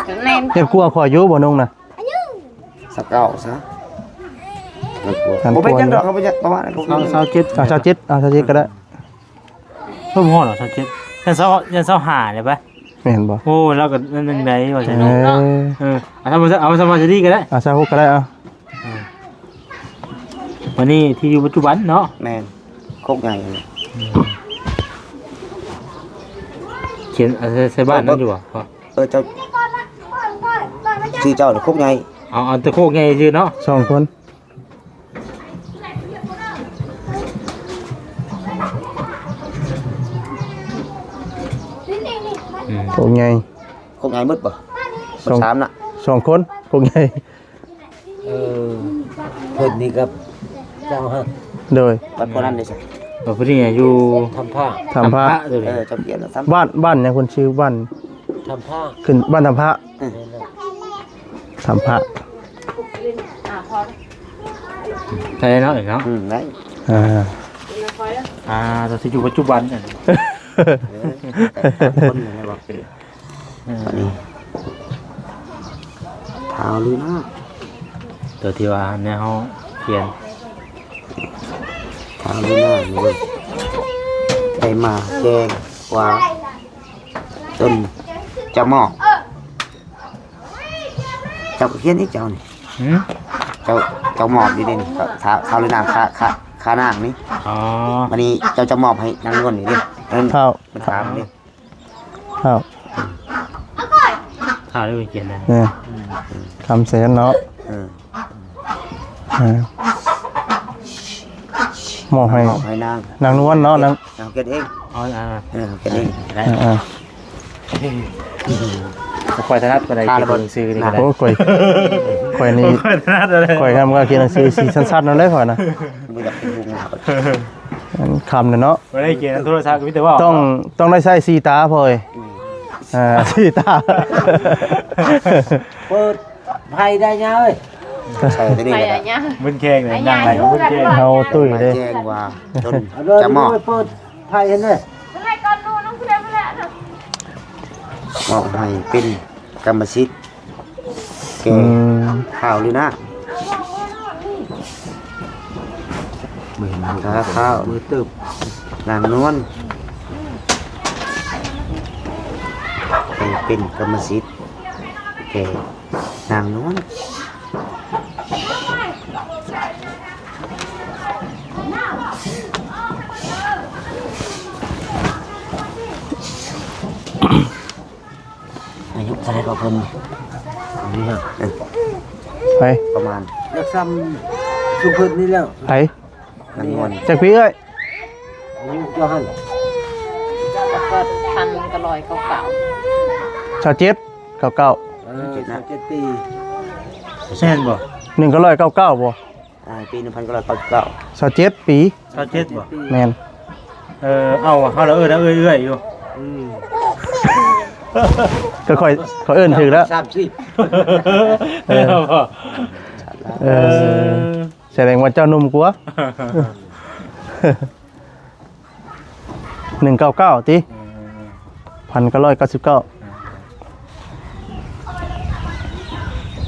ແມ່ນ ເຮັດກວ່າຂ້ອຍຢູ່ບໍ່ ນົງນະ? ຊາວເກົ້າຊະ ມັນກວ່າ ມັນກວ່າ ບໍ່ເປັນຫຍັງດອກ ເຮົາບໍ່ຢາກປະມາດ ເອົາຊາວເຈັດ ເອົາຊາວເຈັດ ເອົາຊາວເຈັດກໍໄດ້ ເພີ່ມຮອດເອົາຊາວເຈັດ ຢ້ານຊາວ ຢ້ານຊາວຫ້າເດ້ປະ ແມ່ນບໍ່? ໂອ້ ລາວກໍນັ້ນຈັ່ງໃດວ່າຊັ້ນ ເອີ ເອີ ເອົາຊາວ ເອົາຊາວ ເອົາຊາວເຈັດກໍໄດ້ ເອົາຊາວຫົກກໍໄດ້ ເອົາ ເອີ ບັດນີ້ທີ່ຢູ່ປັດຈຸບັນເນາະ ແມ່ນ ໂຄກໃຫຍ່ ອືມ ຂຽນ ເອົາໃສ່ ໃສ່ບ້ານນັ້ນຢູ່ບໍ່? ເອີ ເຈົ້າ ຊື່ເຈົ້ານີ້ໂຄກໃຫຍ່ ເອົາ ເອົາແຕ່ໂຄກໃຫຍ່ຊື່ເນາະ ສອງຄົນ ອືມ ໂຄກໃຫຍ່ ໂຄກໃຫຍ່ໝົດບໍ່? ສອງ ສາມນະ ສອງຄົນ ໂຄກໃຫຍ່ ເອີ ເພິ່ນນີ້ກັບເຈົ້າຫັ້ນ ໂດຍ ບັດຜູ້ນັ້ນເດ້ຊະ ບັດຜູ້ນີ້ຢູ່ທຳພະ ທຳພະ ທຳພະ ເອີ ເຈົ້າຂຽນນະ ທຳ ບ້ານ ບ້ານຫຍັງເພິ່ນຊື່ບ້ານ ທຳພະ ຂຶ້ນບ້ານທຳພະ ເອີ ແມ່ນແລ້ວ ທຳພະ ໄດ້ເນາະ ເນາະ ອືມ ໄດ້ ອ່າ ອ່າ ຕອນທີ່ຢູ່ປັດຈຸບັນ ເອີ ແຕ່ສາມຄົນນີ້ແມ່ນບໍ່? ເອີ ອັນນີ້ ທ້າວລືນາກ ຕົວທີ່ວ່າແນວເຮົາຂຽນ ທ້າວລືນາກນີ້ເບິ່ງ ໄດ້ມາແຈ້ງວ່າຕົນຈະມອບ ເຈົ້າກໍຂຽນອີກເຈົ້ານີ້ ຫືມ ເຈົ້າ ເຈົ້າມອບຢູ່ເດ້ນີ້ ທ້າວ ທ້າວລືນາກ ຂ້າ ຂ້າ ຂ້ານາງນີ້ ອໍ ບັດນີ້ເຈົ້າຈະມອບໃຫ້ນາງນວນນີ້ເດ້ ເອີ ທ້າວ ມັນຖາມເດ້ ອ້າວ ຖ້າໄດ້ໄປຂຽນໄດ້ ເອີ ອືມ ຄຳແສນເນາະ ເອີ ເອີ ມອບໃຫ້ ມອບໃຫ້ນາງ ນາງນວນເນາະ ນາງ ນາງຂຽນເອງ ອໍ ອ່າ ເອີ ຂຽນເອງ ໄດ້ ອ່າ ບໍ່ຄ່ອຍຖະໜັດປານໃດ ຂຽນໜັງສືນີ້ກໍໄດ້ ໂອ້ ຂ້ອຍ ຂ້ອຍນີ້ ບໍ່ຄ່ອຍຖະໜັດປານໃດ ຂ້ອຍທຳການຂຽນໜັງສືສີສັ້ນໆນັ້ນແຫຼະຂ້ອຍນະ ບໍ່ຢາກເປັນຫຸ່ງ ມັນຄຳແລ້ວເນາະ ບໍ່ໄດ້ຂຽນໂທລະສັບ ກໍມີແຕ່ເວົ້າ ຕ້ອງ ຕ້ອງໄດ້ໃຊ້ສີ່ຕາພໍ່ເອີຍ ອືມ ອ່າ ສີ່ຕາ ເປີດໄພໄດ້ຍາເອີຍ ໃສ່ຕົວນີ້ກໍໄດ້ ໄພໄດ້ຍາ ມັນແຂງເລີຍ ໄພຍາ ນັ່ງໄດ້ ມັນແຂງ ເຮົາຕຸ້ຍເດ້ ແຈ້ງວ່າຕົນຈະມອບ ເປີດໄພຫັ້ນເດ້ ມອບໃຫ້ເປັນກຳມະສິດ ແກ່ ອືມ ທ້າວລືນາກ ເບິ່ງ ທ້າວ ມືຕຶບ ນາງນວນ ໃຫ້ເປັນກຳມະສິດ ແກ່ນາງນວນ ອາຍຸເທົ່າໃດກໍເພິ່ນ ອັນນີ້ຮະ ເອີ ໄປ ປະມານ ຢາກສ່ຳຊຸມເພິ່ນນີ້ແລ້ວ ໄປ ນາງນວນ ຈັກປີເອີຍ ອາຍຸເຈົ້າຫັ້ນ ພັນເກົ້າຮ້ອຍເກົ້າເກົ້າ ຊາວເຈັດ ເກົ້າເກົ້າ ເອີ ຊາວເຈັດປີ ແມ່ນບໍ່ ໜຶ່ງເກົ້າຮ້ອຍເກົ້າເກົ້າບໍ່? ອ່າ ປີໜຶ່ງພັນເກົ້າຮ້ອຍເກົ້າສິບເກົ້າ ຊາວເຈັດປີ ຊາວເຈັດບໍ່? ແມ່ນ ເອີ ເອົາ ເຮົາລະເອີ້ນເອື້ອຍໆຢູ່ ອືມ ກໍຂ້ອຍ ຂ້ອຍເອີ້ນຖືກແລ້ວ ສາມສິບ ເອີ ເອີ ເອີ ສະແດງວ່າເຈົ້າໜຸ່ມກວ່າ ໜຶ່ງເກົ້າເກົ້າຕິ ເອີ ພັນເກົ້າຮ້ອຍເກົ້າສິບເກົ້າ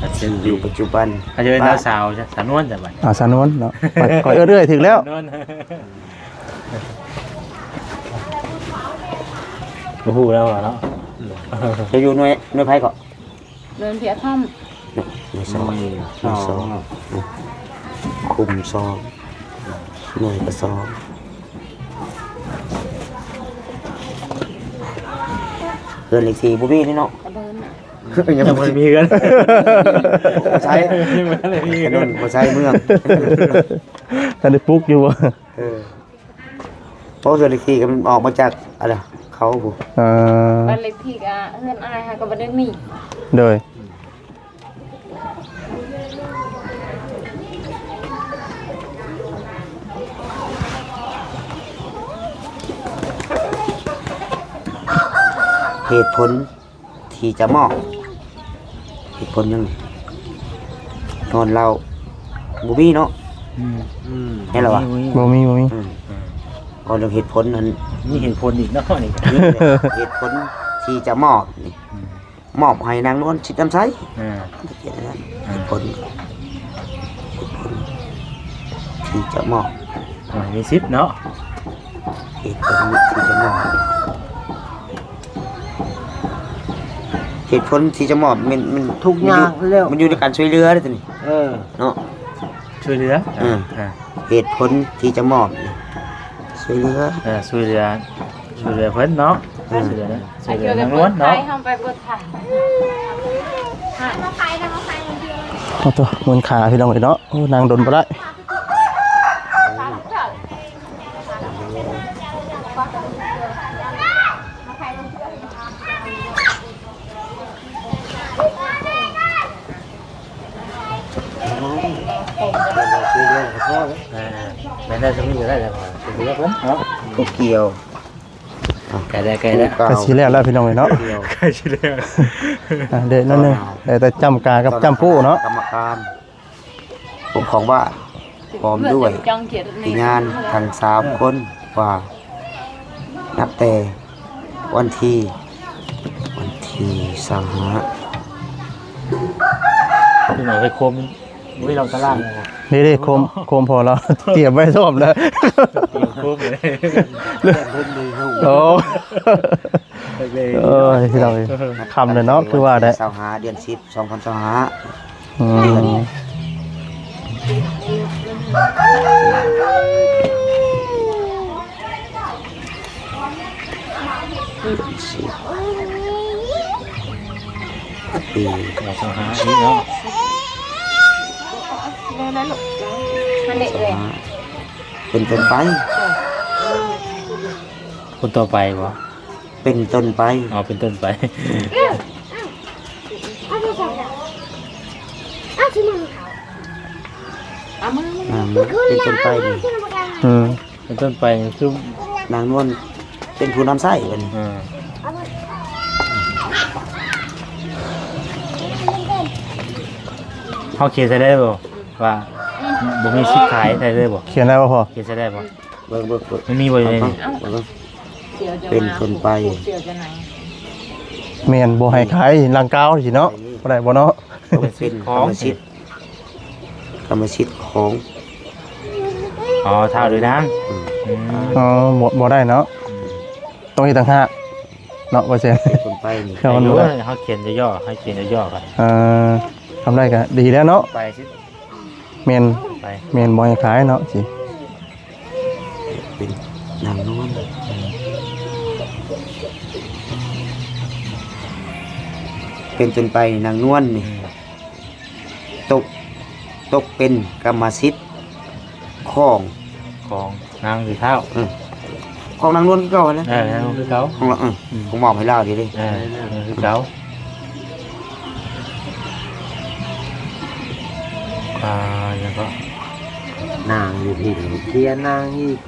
ອາ ຢູ່ປັດຈຸບັນ ອາ ເອີ້ນສາວ ສາວນວນຊະບັດ ອາ ສາວນວນເນາະ ຂ້ອຍ ຂ້ອຍເອີ້ນເອື້ອຍຖືກແລ້ວ ສາວນວນ ບໍ່ຮູ້ແລ້ວເນາະ ຈະຢູ່ໜ່ວຍ ໜ່ວຍໃຜເກາະ? ເດີນເພຍຖ້ຳ ໜ່ວຍສອງ ໜ່ວຍສອງ ໜ່ວຍສອງ ອືມ ຄຸມສອງ ໜ່ວຍກະສອງ ເຮືອນເລກທີ່ບໍ່ມີເລີຍເນາະ ກະເດີນນະ ຍັງບໍ່ໄດ້ມີເຮືອນ ບໍ່ໃຊ້ ຍັງບໍ່ໄດ້ມີເຮືອນ ບໍ່ໃຊ້ເມືອງ ທັນໄດ້ປຸກຢູ່ບໍ່? ເອີ ເພາະເຮືອນເລກທີ່ກໍມັນອອກມາຈາກອັນນະ ເຂົາພຸ້ນ ເອີ ບ້ານເລກທີ່ກໍເຮືອນອ້າຍເຮົາກໍບໍ່ໄດ້ມີ ໂດຍ ເຫດຜົນ ທີ່ຈະມອບ ເຫດຜົນຫຍັງນີ້ ຍ້ອນລາວບໍ່ມີເນາະ ອືມ ອືມ ແມ່ນລະວະ ບໍ່ມີ ບໍ່ມີ ອືມ ອືມ ເວົ້າເລື່ອງເຫດຜົນນັ້ນ ມີເຫດຜົນອີກເນາະນີ້ ເຫດຜົນທີ່ຈະມອບນີ້ ອືມ ມອບໃຫ້ນາງນວນສິດນຳໃຊ້. ເອີ ເຮັດຜົນ ເຮັດຜົນທີ່ຈະມອບ ໂອ້ຍ ມີສິດເນາະ ເຫດຜົນທີ່ຈະມອບ ເຫດຜົນທີ່ຈະມອບແມ່ນ ແມ່ນ ທຸກຢ່າງແລ້ວ ມັນຢູ່ໃນການຊ່ວຍເຫຼືອເດ້ຕົວນີ້. ເອີ ເນາະ ຊ່ວຍເຫຼືອ ເອີ ເຫດຜົນທີ່ຈະມອບ ຊ່ວຍເຫຼືອ ເອີ ຊ່ວຍເຫຼືອ ຊ່ວຍເຫຼືອເພິ່ນເນາະ ເອີ ຊ່ວຍເຫຼືອນາງນວນເນາະ. ໂອ້ໂຕ ມຶນຂາພີ່ນ້ອງເອີຍເນາະ ໂອ້ ນັ່ງດົນບໍ່ໄດ້. ແມ່ນໄດ້ ຊ່ຳນີ້ກໍໄດ້ແລ້ວ ເນາະ ໃກ້ແລ້ວ ໃກ້ແລ້ວ ໃກ້ຊິແລ້ວແລ້ວພີ່ນ້ອງເອີຍເນາະ ໃກ້ຊິແລ້ວ ອ່າ ເດ ນັ້ນໜຶ່ງ ໄດ້ແຕ່ຈ້ຳກາກັບຈ້ຳປູເນາະ ກຳມະການ ປົກຄອງບ້ານ ພ້ອມດ້ວຍວິນຍານທັງສາມຄົນ ວ່ານັບແຕ່ວັນທີ ວັນທີຊາວຫ້າ ພີ່ນ້ອງເອີຍ ໂຄມ ໂອ້ຍ ເຮົາຕະລາງ ເດ້ໆ ໂຄມ ໂຄມພໍລາວຕຽມໄວ້ພ້ອມແລ້ວ ໂຄມເລີຍ ໂອ້ ເອີຍ ພີ່ນ້ອງເອີຍ ຄ່ຳແລ້ວເນາະ ຄືວ່າໄດ້ ຊາວຫ້າ ເດືອນສິບ ສອງພັນຊາວຫ້າ ອືມ ປີ ຊາວຫ້າ ນີ້ເນາະ ເປັນຕົ້ນໄປ ຄົນຕໍ່ໄປບໍ່? ເປັນຕົ້ນໄປ ອໍ ເປັນຕົ້ນໄປ ອືມ ເປັນຕົ້ນໄປນີ້ ອືມ ເປັນຕົ້ນໄປນີ້ຄືນາງນວນເປັນຜູ້ນຳໃຊ້ບັດນີ້ ເອີ ເຮົາຂຽນໃສ່ໄດ້ບໍ່ວ່າບໍ່ມີສິດຂາຍ ໃສ່ໄດ້ບໍ່? ຂຽນໄດ້ບໍ່ພໍ່? ຂຽນໃສ່ໄດ້ບໍ່? ເບິ່ງ ເບິ່ງ ເບິ່ງ ມັນມີບໍ່ຢູ່ໃນນີ້? ເບິ່ງ ເປັນຕົ້ນໄປ ແມ່ນບໍ່ໃຫ້ຂາຍຫຼັງກາວຊີ້ເນາະ ບໍ່ໄດ້ບໍ່ເນາະ? ເປັນກຳມະສິດ ກຳມະສິດຂອງ ອໍ ທ້າວໂດຍນາງ ອືມ ອໍ ບໍ່ ບໍ່ໄດ້ເນາະ ອືມ ຕ້ອງເຮັດຕ່າງຫາກເນາະ ບໍ່ແຊນ ເປັນຕົ້ນໄປນີ້ ເຮົາຂຽນຫຍໍ້ໆ ເຮົາຂຽນຫຍໍ້ໆ ເອີ ທຳໄດ້ກໍດີແລ້ວເນາະ ໄປຊິ ແມ່ນ ໄປ ແມ່ນບໍ່ໃຫ້ຂາຍເນາະ ຊິ ເປັນນາງນວນ ເປັນຕົ້ນໄປນາງນວນນີ້ ອືມ ຕົກ ຕົກເປັນກຳມະສິດຂອງ ຂອງນາງຫຼືທ້າວ ເອີ ຂອງນາງນວນຄືເກົ່າຫັ້ນແຫຼະ ເອີ ນາງນວນຄືເກົ່າ ຂອງລາວ ເອີ ອືມ ຂອງມອບໃຫ້ລາວເດ້ ເອີ ເອີ ຄືເກົ່າ ອ່າ ຫຍັງກໍ ນາງຢູ່ພີ້ ເຄຍນາງອີກ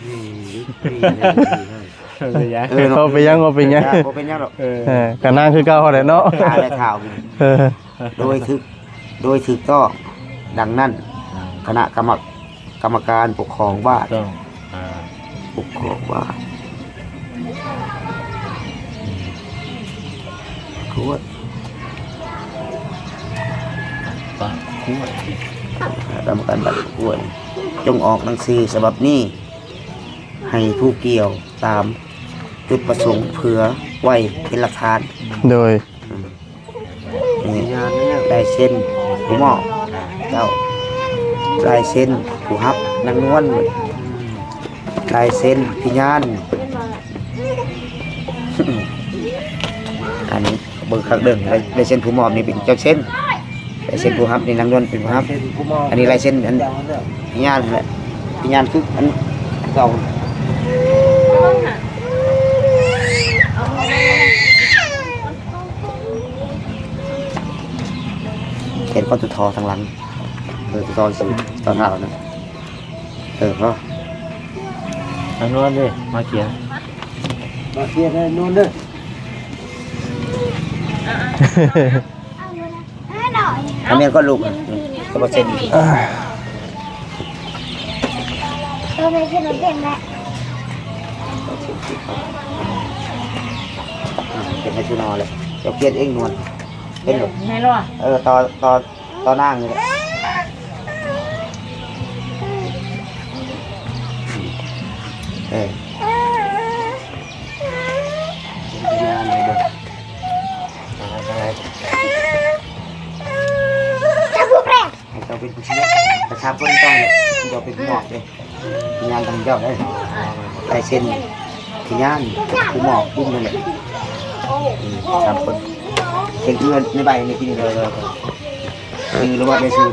ນີ້ ນີ້ ນີ້ ເປັນຫຍັງ ເອີ ເນາະ ບໍ່ເປັນຫຍັງ ບໍ່ເປັນຫຍັງ ບໍ່ເປັນຫຍັງດອກ ເອີ ເອີ ກໍນາງຄືເກົ່າຫັ້ນແຫຼະເນາະ ຕາຍແລ້ວທ້າວ ເອີ ໂດຍຖືກ ໂດຍຖືກຕ້ອງ ດັ່ງນັ້ນ ອືມ ຄະນະກຳມະ ກຳມະການປົກຄອງບ້ານ ຖືກຕ້ອງ ອ່າ ປົກຄອງບ້ານ ກວດ ປະກວດ ກຳມະການບ້ານປະກວດ ຈົ່ງອອກໜັງສືສະບັບນີ້ ໃຫ້ຜູ້ກ່ຽວຕາມຈຸດປະສົງ ເພື່ອໄວ້ເປັນຫຼັກຖານ ໂດຍ ອືມ ນີ້ ລາຍເຊັນຜູ້ມອບ ເຈົ້າ ລາຍເຊັນຜູ້ຮັບ ນາງນວນ ລາຍເຊັນພະຍານ ອັນນີ້ເບິ່ງຄັກເດີ ລາຍ ລາຍເຊັນຜູ້ມອບນີ້ເປັນເຈົ້າເຊັນ ລາຍເຊັນຜູ້ຮັບນີ້ນາງນວນເປັນຜູ້ຮັບ ເຊັນຜູ້ມອບ ອັນນີ້ລາຍເຊັນອັນພະຍານຫັ້ນແຫຼະ ພະຍານຄືອັນເກົ່າ ເຫັນບໍ່ ຕົວທໍ່ທາງຫຼັງ ເອີ ຕົວທໍ່ຊິ ຕໍ່ທ້າວນະ ເອີ ພໍ ທາງນວນເດ້ ມາຂຽນ ມາຂຽນໃຫ້ນວນເດີ ທາງແມ່ນກໍລູກ ກໍບໍ່ເຊັນ ອ່າ ໂຕໄປເຊັນເປັນແລ້ວ. ເຮັດໃຫ້ສຸນອເລີຍ. ເຈົ້າຂຽນເອງນວນ ເຫັນບໍ່? ແມ່ນບໍ່? ເອີ ຕໍ່ ຕໍ່ ຕໍ່ນາງນີ້ແຫຼະ. ເອີ ເປັນງານເລີຍເດີ. ໃຫ້ເຈົ້າເປັນຜູ້ຊີ້ ປະຊາຊົນຕ້ອງ ເຈົ້າເປັນຜູ້ມອບເດ້. ພະຍານທາງເຈົ້າໄດ້ ລາຍເຊັນພະຍານ ຜູ້ມອບບຸນນັ້ນແຫຼະ. ອືມ ສາມຄົນ ເຊັນເຮືອນໃນໃບນີ້ ທີ່ນີ້ເລີຍ ເລີຍ ຊື່ລະບອດໄດ້ຊື່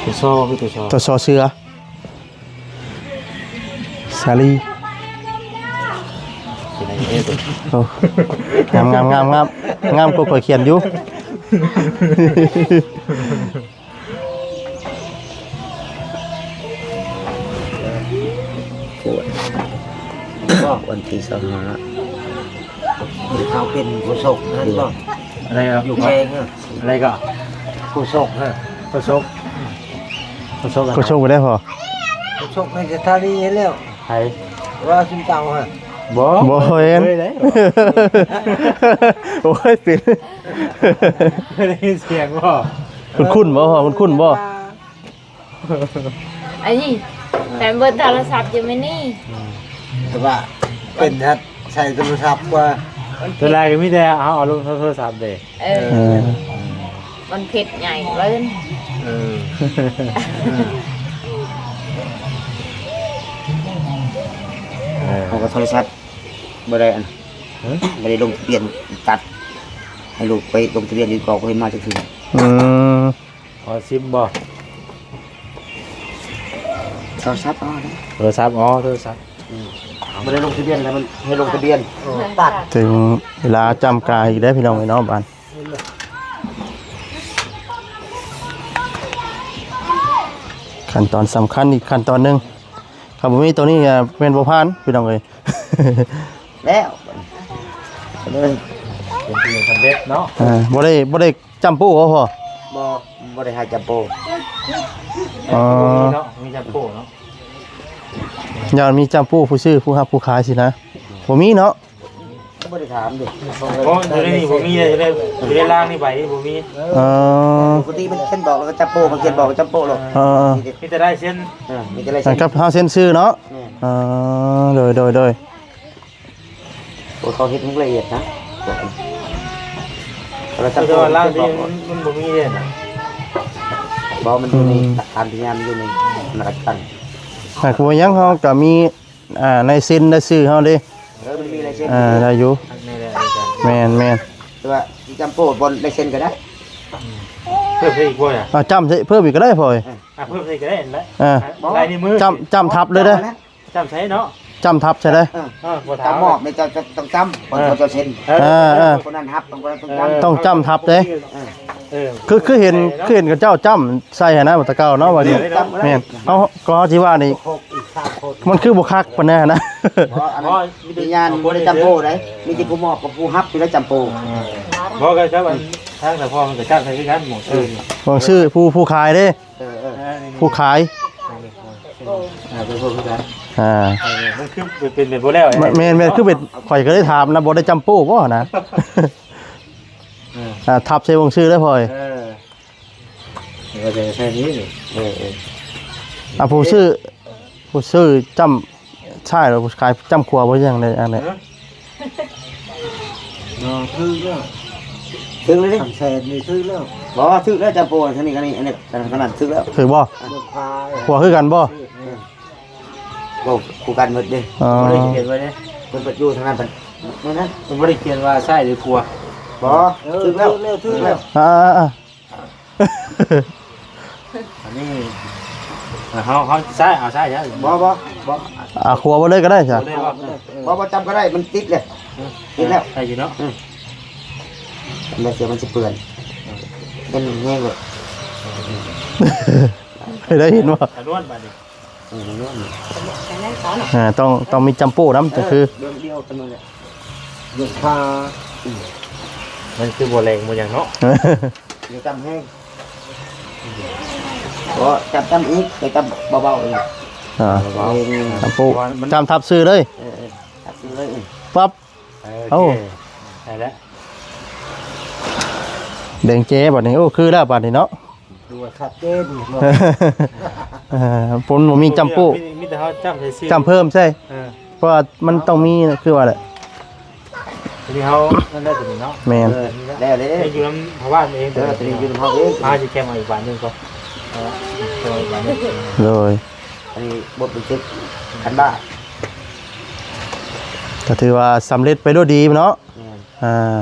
ຕົວຊໍ ຄືຕົວຊໍ ຕົວຊໍເສືອ ສາລີ. ໂອ້ ງາມ ງາມ ງາມ ງາມ ງາມກວ່າຂ້ອຍຂຽນຢູ່. ວັນທີຊາວຫ້າ ເຂົາເປັນໂຄສົກນັ້ນບໍ່? ອະໄລກໍ ຢູ່ແຂວງອະ ອະໄລກໍ ໂຄສົກ ໂຄສົກ ໂຄສົກ ໂຄສົກໄປໄດ້ພໍ ໂຄສົກໃນສະຖານີຫັ້ນແລ້ວ. ໃຜ? ວ່າຊຸມເຈົ້າຫັ້ນ ບໍ່ ບໍ່ເຫັນ ບໍ່ເຄີຍໄດ້ ໂອ້ຍ ເປັນ ເຄີຍໄດ້ຍິນສຽງບໍ່? ຄຸ້ນໆບໍ່? ຄຸ້ນໆບໍ່? ອັນນີ້ ແຕ່ເບີໂທລະສັບຢູ່ມື້ນີ້ ອືມ ແຕ່ວ່າເປັນຮັດໃຊ້ໂທລະສັບກວ່າ ສ່ວນຫຼາຍກໍມີແຕ່ເຮົາເອົາລົງໂທລະສັບເດ້. ເອີ ເອີ ມັນເພັດໃຫຍ່ເກີນ. ເອີ ເອີ ເຮົາກໍໂທລະສັບບໍ່ໄດ້ອັນ ຮະ ບໍ່ໄດ້ລົງທະບຽນຕັດ ໃຫ້ລູກໄປລົງທະບຽນຢູ່ກອກ ບໍ່ເຫັນມາຈັກເທື່ອ. ອືມ ຂໍຊິມບໍ່? ໂທລະສັບເອົາເດ້ ໂທລະສັບ ອໍ ໂທລະສັບ ອືມ ບໍ່ໄດ້ລົງທະບຽນ ແລ້ວມັນໃຫ້ລົງທະບຽນ ເອີ ຕັດ ເຖິງເວລາຈ້ຳກາອີກແລ້ວ ພີ່ນ້ອງເອີຍເນາະ ບາດ ຂັ້ນຕອນສຳຄັນອີກຂັ້ນຕອນໜຶ່ງ ຖ້າບໍ່ມີໂຕນີ້ ແມ່ນບໍ່ຜ່ານ ພີ່ນ້ອງເອີຍ ແລ້ວ ເລີຍ ເປັນທີ່ສຳເລັດເນາະ. ເອີ ບໍ່ໄດ້ ບໍ່ໄດ້ຈ້ຳໂປ້ບໍ່ພໍ່? ບໍ່ ບໍ່ໄດ້ຫາຈ້ຳໂປ້. ອໍ ບໍ່ມີເນາະ ມີຈ້ຳໂປ້ເນາະ ຢ້ານມີຈ້ຳໂປ້ຜູ້ຊື້ ຜູ້ຮັບ ຜູ້ຂາຍຊີ້ນະ ບໍ່ມີເນາະ. ບໍ່ໄດ້ຖາມເດ້ ເພາະຢູ່ໃນນີ້ບໍ່ມີເດ້ ຢູ່ໃນ ຢູ່ໃນລາງນີ້ໃບນີ້ບໍ່ມີ. ເອີ ປົກກະຕິມັນຂຽນບອກແລ້ວກໍຈັບໂປ້ ມັນຂຽນບອກກໍຈັບໂປ້ໂລດ. ເອີ ມີແຕ່ລາຍເຊັນ ເອີ ມີແຕ່ລາຍເຊັນ ກັບເຮົາເຊັນຊື່ເນາະ. ແມ່ນ ເອີ ໂດຍ ໂດຍ ໂດຍ. ໂອ້ ເຂົາເຮັດໃຫ້ລະອຽດນະ ໂທລະສັບ ແຕ່ວ່າລາວນີ້ມັນ ມັນບໍ່ມີເດ້ນະ. ບໍ່ ມັນຢູ່ໃນ ອືມ ຫຼັກຖານພະຍານ ມັນຢູ່ໃນຫຼັກຖານ. ຫາກບໍ່ຫຍັງເຮົາກໍມີ ອ່າ ລາຍເຊັນລາຍຊື່ເຮົາເດ້. ເອີ ມັນມີລາຍເຊັນ ອ່າ ໄດ້ຢູ່ ແມ່ນໆ ແຕ່ວ່າຊິຈຳໂປ້ບ່ອນລາຍເຊັນກໍໄດ້. ເພີ່ມໃສ່ອີກບໍ່ລະ? ອ່າ ຈຳໃສ່ເພີ່ມອີກກໍໄດ້ພໍ່ເອີຍ. ອ່າ ເພີ່ມໃສ່ກໍໄດ້ຫັ້ນແຫຼະ. ອ່າ ລາຍນິ້ວມື ຈຳ ຈຳທັບເລີຍເດີ. ຈຳໃສ່ເນາະ ຈຳທັບໃສ່ເດີ. ເອີ ເອີ ບໍ່ຖາມ ຈຳມອບນີ້ເຈົ້າ ເຈົ້າຕ້ອງຈຳ ເອີ ເຈົ້າເຊັນ. ເອີ ເອີ ເອີ ຄົນນັ້ນຮັບ ຄົນນັ້ນຕ້ອງຈຳ ຕ້ອງຈຳທັບເດ້. ເອີ ເອີ ຄື ຄືເຫັນ ຄືເຫັນເຂົາເຈົ້າຈຳໃສ່ຫັ້ນນະ ແຕ່ເກົ່າເນາະ ວ່ານີ້. ແມ່ນ ເຮົາ ກໍເຮົາຊິວ່ານີ້ ມັນຄືບໍ່ຄັກປານໃດຫັ້ນນະ. ບໍ່ ອັນນັ້ນ ມີແຕ່ ມີງານບໍ່ໄດ້ຈຳໂປ້ໃດ ມີແຕ່ຜູ້ມອບກັບຜູ້ຮັບຢູ່ໃນຈຳໂປ້. ເອີ ບໍ່ ກໍ ກໍ ອືມ ທາງສະເພາະມັນກໍຈັດໃຫ້ຄືກັນ ໝໍຊື່ ໝໍຊື່ ຜູ້ ຜູ້ຂາຍເດ້. ເອີ ເອີ ເອີ ຜູ້ຂາຍ ເອີ ເປັນຜູ້ຄືກັນ. ອ່າ ເອີ ມັນຄືເປັນ ເປັນບໍ່ແລ້ວ. ແມ່ນ ແມ່ນ ຄືເປັນ ຂ້ອຍກໍໄດ້ຖາມນະ ບໍ່ໄດ້ຈຳໂປ້ບໍ່ນະ. ເອີ ອ່າ ທັບໃສ່ໝໍຊື່ໄດ້ພໍ່ເອີຍ. ເອີ ເອີ ກໍຈະໃສ່ນີ້. ເອີ ເອີ ອ່າ ຜູ້ຊື້ ຜູ້ຊື້ຈ້ຳຊ້າຍ ແລ້ວຜູ້ຂາຍຈ້ຳຂວາບໍ່ ຍັງໄດ້ ອັນນີ້. ເນາະ ຖືກແລ້ວ ຖືກແລ້ວເດ້ ສາມແສນນີ້ຖືກແລ້ວ. ບໍ່ ຖືກແລ້ວ ຈຳໂປ້ທາງນີ້ ອັນນີ້ ອັນນີ້ ຂະໜາດຖືກແລ້ວ. ຖືກບໍ່? ອ່ະ ຂວາຄືກັນບໍ່? ເອີ ບໍ່ ຄູ່ກັນໝົດເດ້. ອໍ ບໍ່ໄດ້ຂຽນໄວ້ເດ້ ເພິ່ນໄປຢູ່ທາງນັ້ນ ເພິ່ນ ມື້ນັ້ນ ເພິ່ນບໍ່ໄດ້ຂຽນວ່າຊ້າຍຫຼືຂວາ. ບໍ່ ເອີ ຖືກແລ້ວ ຖືກແລ້ວ ຖືກແລ້ວ. ອ່າໆໆ ອັນນີ້ ເຮົາ ເຮົາຊ້າຍ ເອົາຊ້າຍ ບໍ່ ບໍ່ ບໍ່ ອ່າ ຂວາບໍ່ເລີຍກໍໄດ້ຊະ. ບໍ່ ບໍ່ ບໍ່ ບໍ່ ຈຳກໍໄດ້ ມັນຕິດເລີຍ. ເອີ ຕິດແລ້ວ ໄດ້ຢູ່ເນາະ. ອືມ ແລ້ວເສື້ອມັນຊິເປື້ອນ. ເອີ ມັນແຮງເລີຍ. ເຄີຍໄດ້ຍິນບໍ່? ຂະນວນບາດນີ້. ເອີ ແມ່ນ ອ່າ ຕ້ອງ ຕ້ອງມີຈຳໂປ້ນຳ ເອີ ກໍຄື ເລື່ອງດຽວກັນນັ້ນແຫຼະ ເລື່ອງຄ່າ ອືມ ມັນຄືບໍ່ແລງບໍ່ຫຍັງເນາະ ດຽວຈຳແຮງ ບໍ່ ຈຳ ຈຳອີກ ໄປຈຳເບົາໆອີກ ອ່າ ເບົາໆ ຈຳໂປ້ ເພາະວ່າມັນ ຈຳທັບຊື່ເລີຍ ເອີ ເອີ ທັບຊື່ເລີຍ ປັບ ໂອເຄ ໂອ້ ໄດ້ແລ້ວ ແບ່ງແຈບັດນີ້ ໂອ້ ຄືແລ້ວບັດນີ້ເນາະ ດູວ່າຊັດເຈນ ເອີ ຝົນບໍ່ມີຈຳໂປ້ ມີ ມີແຕ່ເຮົາຈຳໃສ່ຊື່ ຈຳເພີ່ມໃສ່ ເອີ ເພາະວ່າມັນຕ້ອງມີ ຄືວ່າແຫຼະ ຕົວນີ້ເຮົາ ນັ້ນແຫຼະຕົວນີ້ເນາະ ແມ່ນ ເອີ ແລ້ວເດ້ ຢູ່ນຳພະວາດເອງ ເອີ ຕົວນີ້ຢູ່ນຳເຮົາເອງ ເຮົາຊິແຄມເອົາອີກບາດໜຶ່ງກ່ອນ ເອີ ເອົາອີກບາດໜຶ່ງ ໂດຍ ອັນນີ້ບົດບັນທຶກຄັນບ້າ ກໍຖືວ່າສຳເລັດໄປດ້ວຍດີເນາະ ແມ່ນ ອ່າ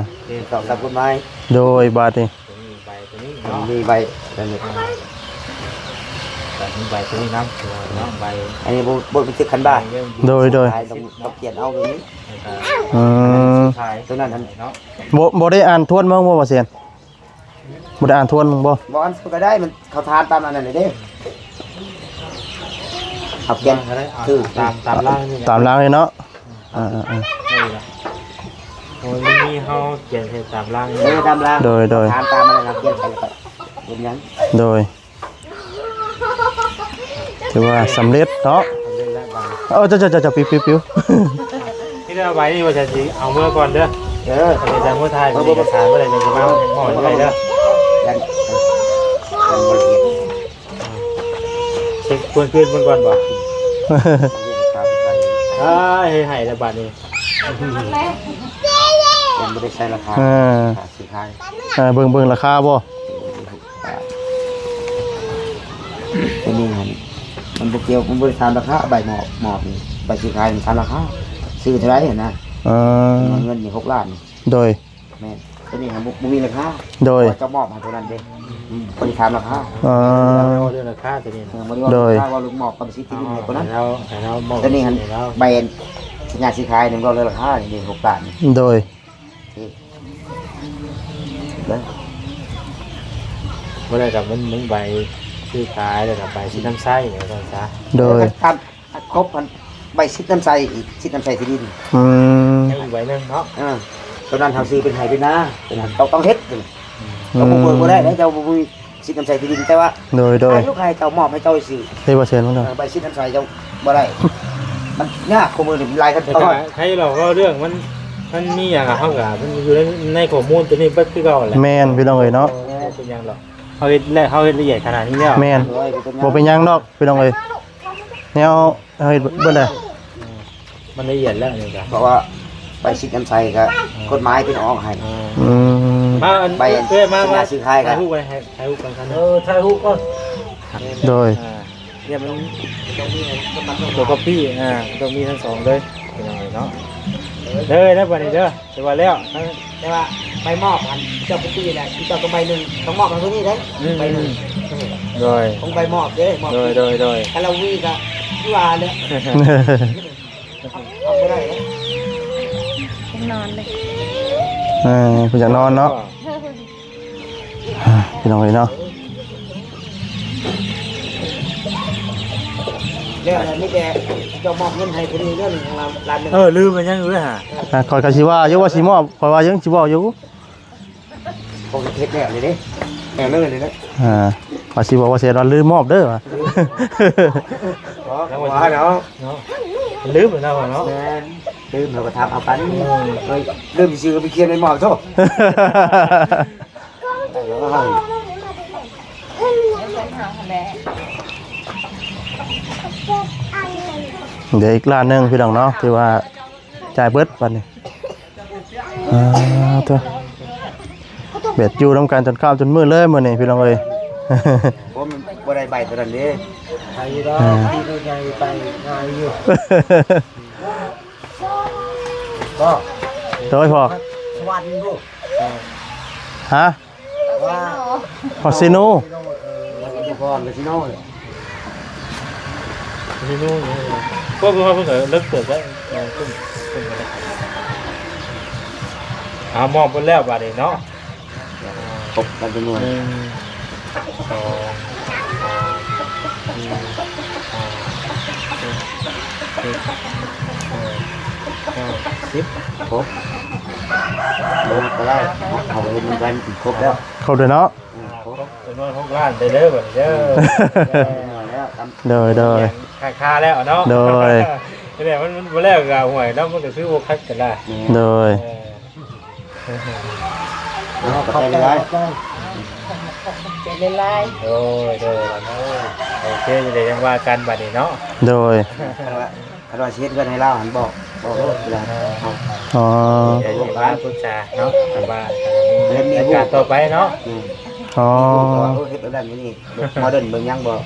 ຖືກຕ້ອງຕາມກົດໝາຍ ໂດຍ ບາດນີ້ ຕົວນີ້ໃບຕົວນີ້ເນາະ ມີໃບອັນນີ້ ອ່າ ກໍມີໃບຕົວນີ້ນຳ ເນາະ ໃບ ອັນນີ້ບົດ ບົດບັນທຶກຄັນບ້າ ໂດຍ ໂດຍ ຕ້ອງ ຕ້ອງຂຽນເອົາຕົວນີ້ ແລ້ວກໍ ອືມ ຕົວນັ້ນຫັ້ນເນາະ ບໍ່ ບໍ່ໄດ້ອ່ານທວນເບິ່ງບໍ່ ບໍ່ແຊນ? ບໍ່ໄດ້ອ່ານທວນເບິ່ງບໍ່? ບໍ່ອ່ານກໍໄດ້ ມັນເຂົາຖາມຕາມອັນນັ້ນເດ້ ເອົາຂຽນຖືກ ຕາມ ຕາມລາງນີ້ແຫຼະ ຕາມລາງນີ້ເນາະ ອ່າໆໆ ນີ້ລະ ໂອ້ຍ ມີເຮົາຂຽນໃສ່ຕາມລາງນີ້ ເອີ ຕາມລາງ ໂດຍ ໂດຍ ຖາມຕາມອັນນັ້ນ ເຮົາຂຽນໃສ່ ເປັນຫຍັງ ໂດຍ ຖືວ່າສຳເລັດເນາະ ສຳເລັດແລ້ວບາດນີ້ ເອີ ເຈົ້າ ເຈົ້າ ເຈົ້າ ປິວ ປິວ ປິວ ນີ້ເດີ ໃບນີ້ວ່າຈະຊິເອົາເມືອກ່ອນເດີ ເອີ ເອົາໄປໃສ່ຫົວທ້າຍ ເອີ ມີເອກະສານບໍ່ໄດ້ ຈັ່ງຊິມາມອບໃຫ້ເດີ ຍັງ ຍັງບໍ່ລະອຽດ ເຊັກທວນຄືນເບິ່ງກ່ອນບໍ່ ອ້າຍ ໃຫ້ ໃຫ້ແລ້ວບາດນີ້ ຍັງບໍ່ໄດ້ໃສ່ລາຄາ ເອີ ຄ່າຊື້ຂາຍ ເອີ ເບິ່ງ ເບິ່ງລາຄາບໍ່? ຕົວນີ້ຫັ້ນ ມັນບໍ່ກ່ຽວ ມັນບໍ່ໄດ້ຖາມລາຄາ ໃບມອບ ມອບນີ້ ໃບຊື້ຂາຍມັນຖາມລາຄາ ຊື້ເທົ່າໃດຫັ້ນນະ ເອີ ເງິນນີ້ຫົກລ້ານ ໂດຍ ແມ່ນ ຕົວນີ້ຫັ້ນບໍ່ ບໍ່ມີລາຄາ ໂດຍ ເຈົ້າມອບໃຫ້ຕົວນັ້ນເດ້ ອືມ ບໍ່ໄດ້ຖາມລາຄາ ເອີ ເລື່ອງລາຄາຕົວນີ້ນະ ເອີ ບໍ່ໄດ້ເວົ້າ ໂດຍ ລາຄາ ເວົ້າເລື່ອງມອບກັບສິດທີ່ດິນໃຫ້ຕົວນັ້ນ ເອີ ໃຫ້ລາວ ໃຫ້ລາວມອບ ຕົວນີ້ຫັ້ນ ໃຫ້ລາວ ໃບສັນຍາຊື້ຂາຍນີ້ ເວົ້າເລື່ອງລາຄານີ້ ຫົກລ້ານ ໂດຍ ເອີ ບໍ່ໄດ້ກັບມັນ ມັນໃບຊື້ຂາຍ ແລ້ວກໍໃບສິດນຳໃຊ້ ວ່າຊັ້ນຊະ ໂດຍ ຕາມຄົບມັນ ໃບສິດນຳໃຊ້ອີກ ສິດນຳໃຊ້ທີ່ດິນ ອືມ ຍັງອີກໃບໜຶ່ງເນາະ ເອີ ຕົວນັ້ນເຮົາຊື້ເປັນໄຮ່ເປັນນາ ຕົວນັ້ນຕ້ອງ ຕ້ອງເຮັດ ອືມ ເຮົາບໍ່ເບີກບໍ່ໄດ້ເດ້ ເຈົ້າບໍ່ມີສິດນຳໃຊ້ທີ່ດິນ ແຕ່ວ່າ ໂດຍ ໂດຍ ອາຍຸໃຫ້ເຈົ້າ ມອບໃຫ້ເຈົ້າຊື່ ເອີ ບໍ່ເຊັນເນາະ ເອີ ໃບສິດນຳໃຊ້ເຈົ້າບໍ່ໄດ້ ມັນຍາກ ຄູ່ມື້ນີ້ມັນຫຼາຍຂັ້ນຕອນ ໃຜເວົ້າເລື່ອງມັນ ມັນມີຫຍັງ ເຮົາກໍ ມັນຢູ່ໃນ ໃນຂໍ້ມູນຕົວນີ້ເບິດຄືເກົ່າແຫຼະ ແມ່ນ ພີ່ນ້ອງເອີຍເນາະ ເອີ ເປັນຫຍັງດອກ ເຮົາເຮັດແລ້ວ ເຮົາເຮັດລະອຽດຂະໜາດນີ້ແລ້ວ ແມ່ນ ບໍ່ເປັນຫຍັງດອກ ພີ່ນ້ອງເອີຍ ແນວເຮົາເຮັດເບິດແລ້ວ ມັນລະອຽດແລ້ວນີ້ກະ ເພາະວ່າໃບສິດນຳໃຊ້ກະ ເອີ ກົດໝາຍເພິ່ນອອກໃຫ້ ອືມ ມາອັນ ໃບ ເອື້ອຍມາ ສັນຍາຊື້ຂາຍກະ ຖ່າຍຮູບໄວ້ ໃຫ້ຖ່າຍຮູບກ່ອນ ເອີ ຖ່າຍຮູບກ່ອນ ໂດຍ ອ່າ ເອີ ມັນຕ້ອງມີ ໂຟໂຕຄອບປີ້ ອ່າ ຕ້ອງມີທັງສອງເລີຍ ພີ່ນ້ອງເອີຍເນາະ ເດີ ໄດ້ບັດນີ້ເດີ ຖືວ່າແລ້ວ ເອີ ແຕ່ວ່າໃບມອບຫັ້ນ ເຈົ້າບໍ່ມີແຫຼະ ເຈົ້າກໍໃບໜຶ່ງ ຕ້ອງມອບໃຫ້ຜູ້ນີ້ເດ້ ອືມ ໃບໜຶ່ງ ໂດຍ ຂອງໃບມອບເດ້ ມອບ ໂດຍ ໂດຍ ໂດຍ ຄັນລາວມີກໍຄືວ່າແຫຼະ ເອົາບໍ່ໄດ້ເດ້ ເພິ່ນນອນເດ້ ເອີ ເພິ່ນຢາກນອນເນາະ ພີ່ນ້ອງເອີຍເນາະ ແລ້ວມີແຕ່ເຈົ້າມອບເງິນໃຫ້ຜູ້ນີ້ເດີ ລ້ານ ລ້ານໜຶ່ງ ເອີ ລືມໄປຍັງຢູ່ເດ້ຫາ ອ່າ ຂ້ອຍກໍຊິວ່າຢູ່ວ່າຊິມອບ ຂ້ອຍວ່າຍັງຊິບອກຢູ່ ເຮັດແລ້ວເລີຍເດ້ ແລ້ວເລີຍເດ້ ອ່າ ວ່າຊິບອກວ່າເສຍດອນລືມມອບເດີວ່າ ເນາະ ເນາະ ລືມແລ້ວເນາະ ແມ່ນ ລືມ ເຮົາກໍຖາມເອົາກັນ ເອີ ເອີ ລືມຊື່ກໍໄປຂຽນໃບມອບໂທ ເດີ ອີກລ້ານໜຶ່ງພີ່ນ້ອງເນາະ ຖືວ່າຈ່າຍເບິດບັດນີ້ ອ່າ ໂທ້ ແບບຢູ່ນຳກັນຈົນຄ່ຳຈົນມືດເລີຍມື້ນີ້ພີ່ນ້ອງເອີຍ ບໍ່ ບໍ່ໄດ້ໃບເທົ່ານັ້ນເດ້ ໄປຢູ່ດອກ ອ່າ ທີ່ໂຕໃຫຍ່ໄປງ່າຍຢູ່ ໂດຍພໍ່ ສະຫວັນຢູ່ ຮະ ວ່າ ຄາສິໂນ ເອີ ຢູ່ກ່ອນຄາສິໂນເລີຍ ຄາສິໂນນີ້ ພວກເຮົາເພິ່ນກໍເລີກເປີດແລ້ວ ເອີ ຂຶ້ນ ຂຶ້ນໄປແລ້ວ ອ່າ ມອບເບິດແລ້ວບາດນີ້ເນາະ ຄົບກັນຈຳນວນ ໜຶ່ງ ສອງ ສາມ ສີ່ ຫ້າ ເຈັດ ແປດ ເກົ້າ ສິບ ຄົບ ບໍ່ນັບກໍໄດ້ ເອົາໄປເຮັດນຳກັນ ຄົບແລ້ວ ຄົບເລີຍເນາະ ອືມ ຄົບ ຈຳນວນຫົກລ້ານໄດ້ເດີບັດນີ້ເດີ ແລ້ວ ໂດຍ ໂດຍ ຄ່າ ຄ່າແລ້ວເນາະ ໂດຍ ແຕ່ມັນ ມັນບໍ່ແລ້ວກໍຫ່ວຍເນາະ ມັນກໍຄືບໍ່ຄັກກັນລະ ໂດຍ ເອີ ຂອບໃຈຫຼາຍໆ ຂອບໃຈຫຼາຍໆ ໂດຍ ໂດຍ ໂອເຄ ຈັ່ງໃດຈັ່ງວ່າກັນບັດນີ້ເນາະ ໂດຍ ຄັນວ່າ ຄັນວ່າຊິເຮັດເຮືອນໃຫ້ລາວຫັ້ນ ບອກ ບອກໂລດ ເວລາເຮົາ ອໍ ເອີ ເອີ ເອີ ເອີ ປຶກສາເນາະ ຄັນວ່າ ເອີ ມີໂອກາດຕໍ່ໄປເນາະ ອືມ ອໍ ມີລູກກໍວ່າ ເອີ ເຮັດແບບນັ້ນແບບນີ້ ໂມເດີນເບິ່ງຫຍັງບໍ່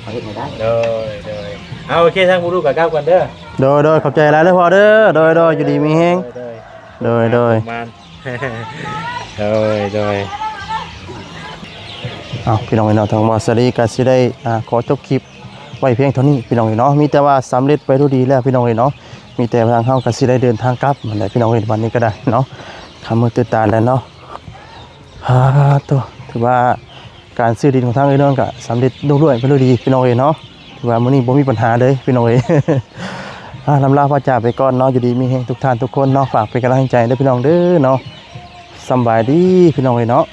ເຮົາເຮັດໃຫ້ໄດ້ ໂດຍ ໂດຍ ເອົາ ໂອເຄ ທາງຜູ້ລູກກໍກັບກ່ອນເດີ ໂດຍ ໂດຍ ຂອບໃຈຫຼາຍເດີພໍ່ເດີ ໂດຍ ໂດຍ ຢູ່ດີມີແຮງ ໂດຍ ໂດຍ ໂດຍ ໂດຍ ປະມານ ໂດຍ ໂດຍ ເອົາ ພີ່ນ້ອງເອີຍເນາະ ທາງບ່າວສາລີກໍຊິໄດ້ ອ່າ ຂໍຈົບຄລິບໄວ້ພຽງເທົ່ານີ້ ພີ່ນ້ອງເອີຍເນາະ ມີແຕ່ວ່າສຳເລັດໄປດ້ວຍດີແລ້ວ ພີ່ນ້ອງເອີຍເນາະ ມີແຕ່ທາງເຮົາກໍຊິໄດ້ເດີນທາງກັບຫັ້ນແຫຼະ ພີ່ນ້ອງເອີຍ ວັນນີ້ກໍໄດ້ເນາະ ຄ່ຳມືດຕື່ນຕາແລ້ວເນາະ ອາ ໂຕ ຖືວ່າການຊື້ດິນຂອງທາງເອື້ອຍນວນກໍສຳເລັດລຸລ່ວງໄປດ້ວຍດີ ພີ່ນ້ອງເອີຍເນາະ ຖືວ່າມື້ນີ້ບໍ່ມີບັນຫາເລີຍ ພີ່ນ້ອງເອີຍ ອາ ລຳລາພາຈາກໄປກ່ອນເນາະ ຢູ່ດີມີແຮງທຸກທ່ານທຸກຄົນເນາະ ຝາກເປັນກຳລັງໃຈເດີ ພີ່ນ້ອງເດີເນາະ ສຳບາຍດີ ພີ່ນ້ອງເອີຍເນາະ.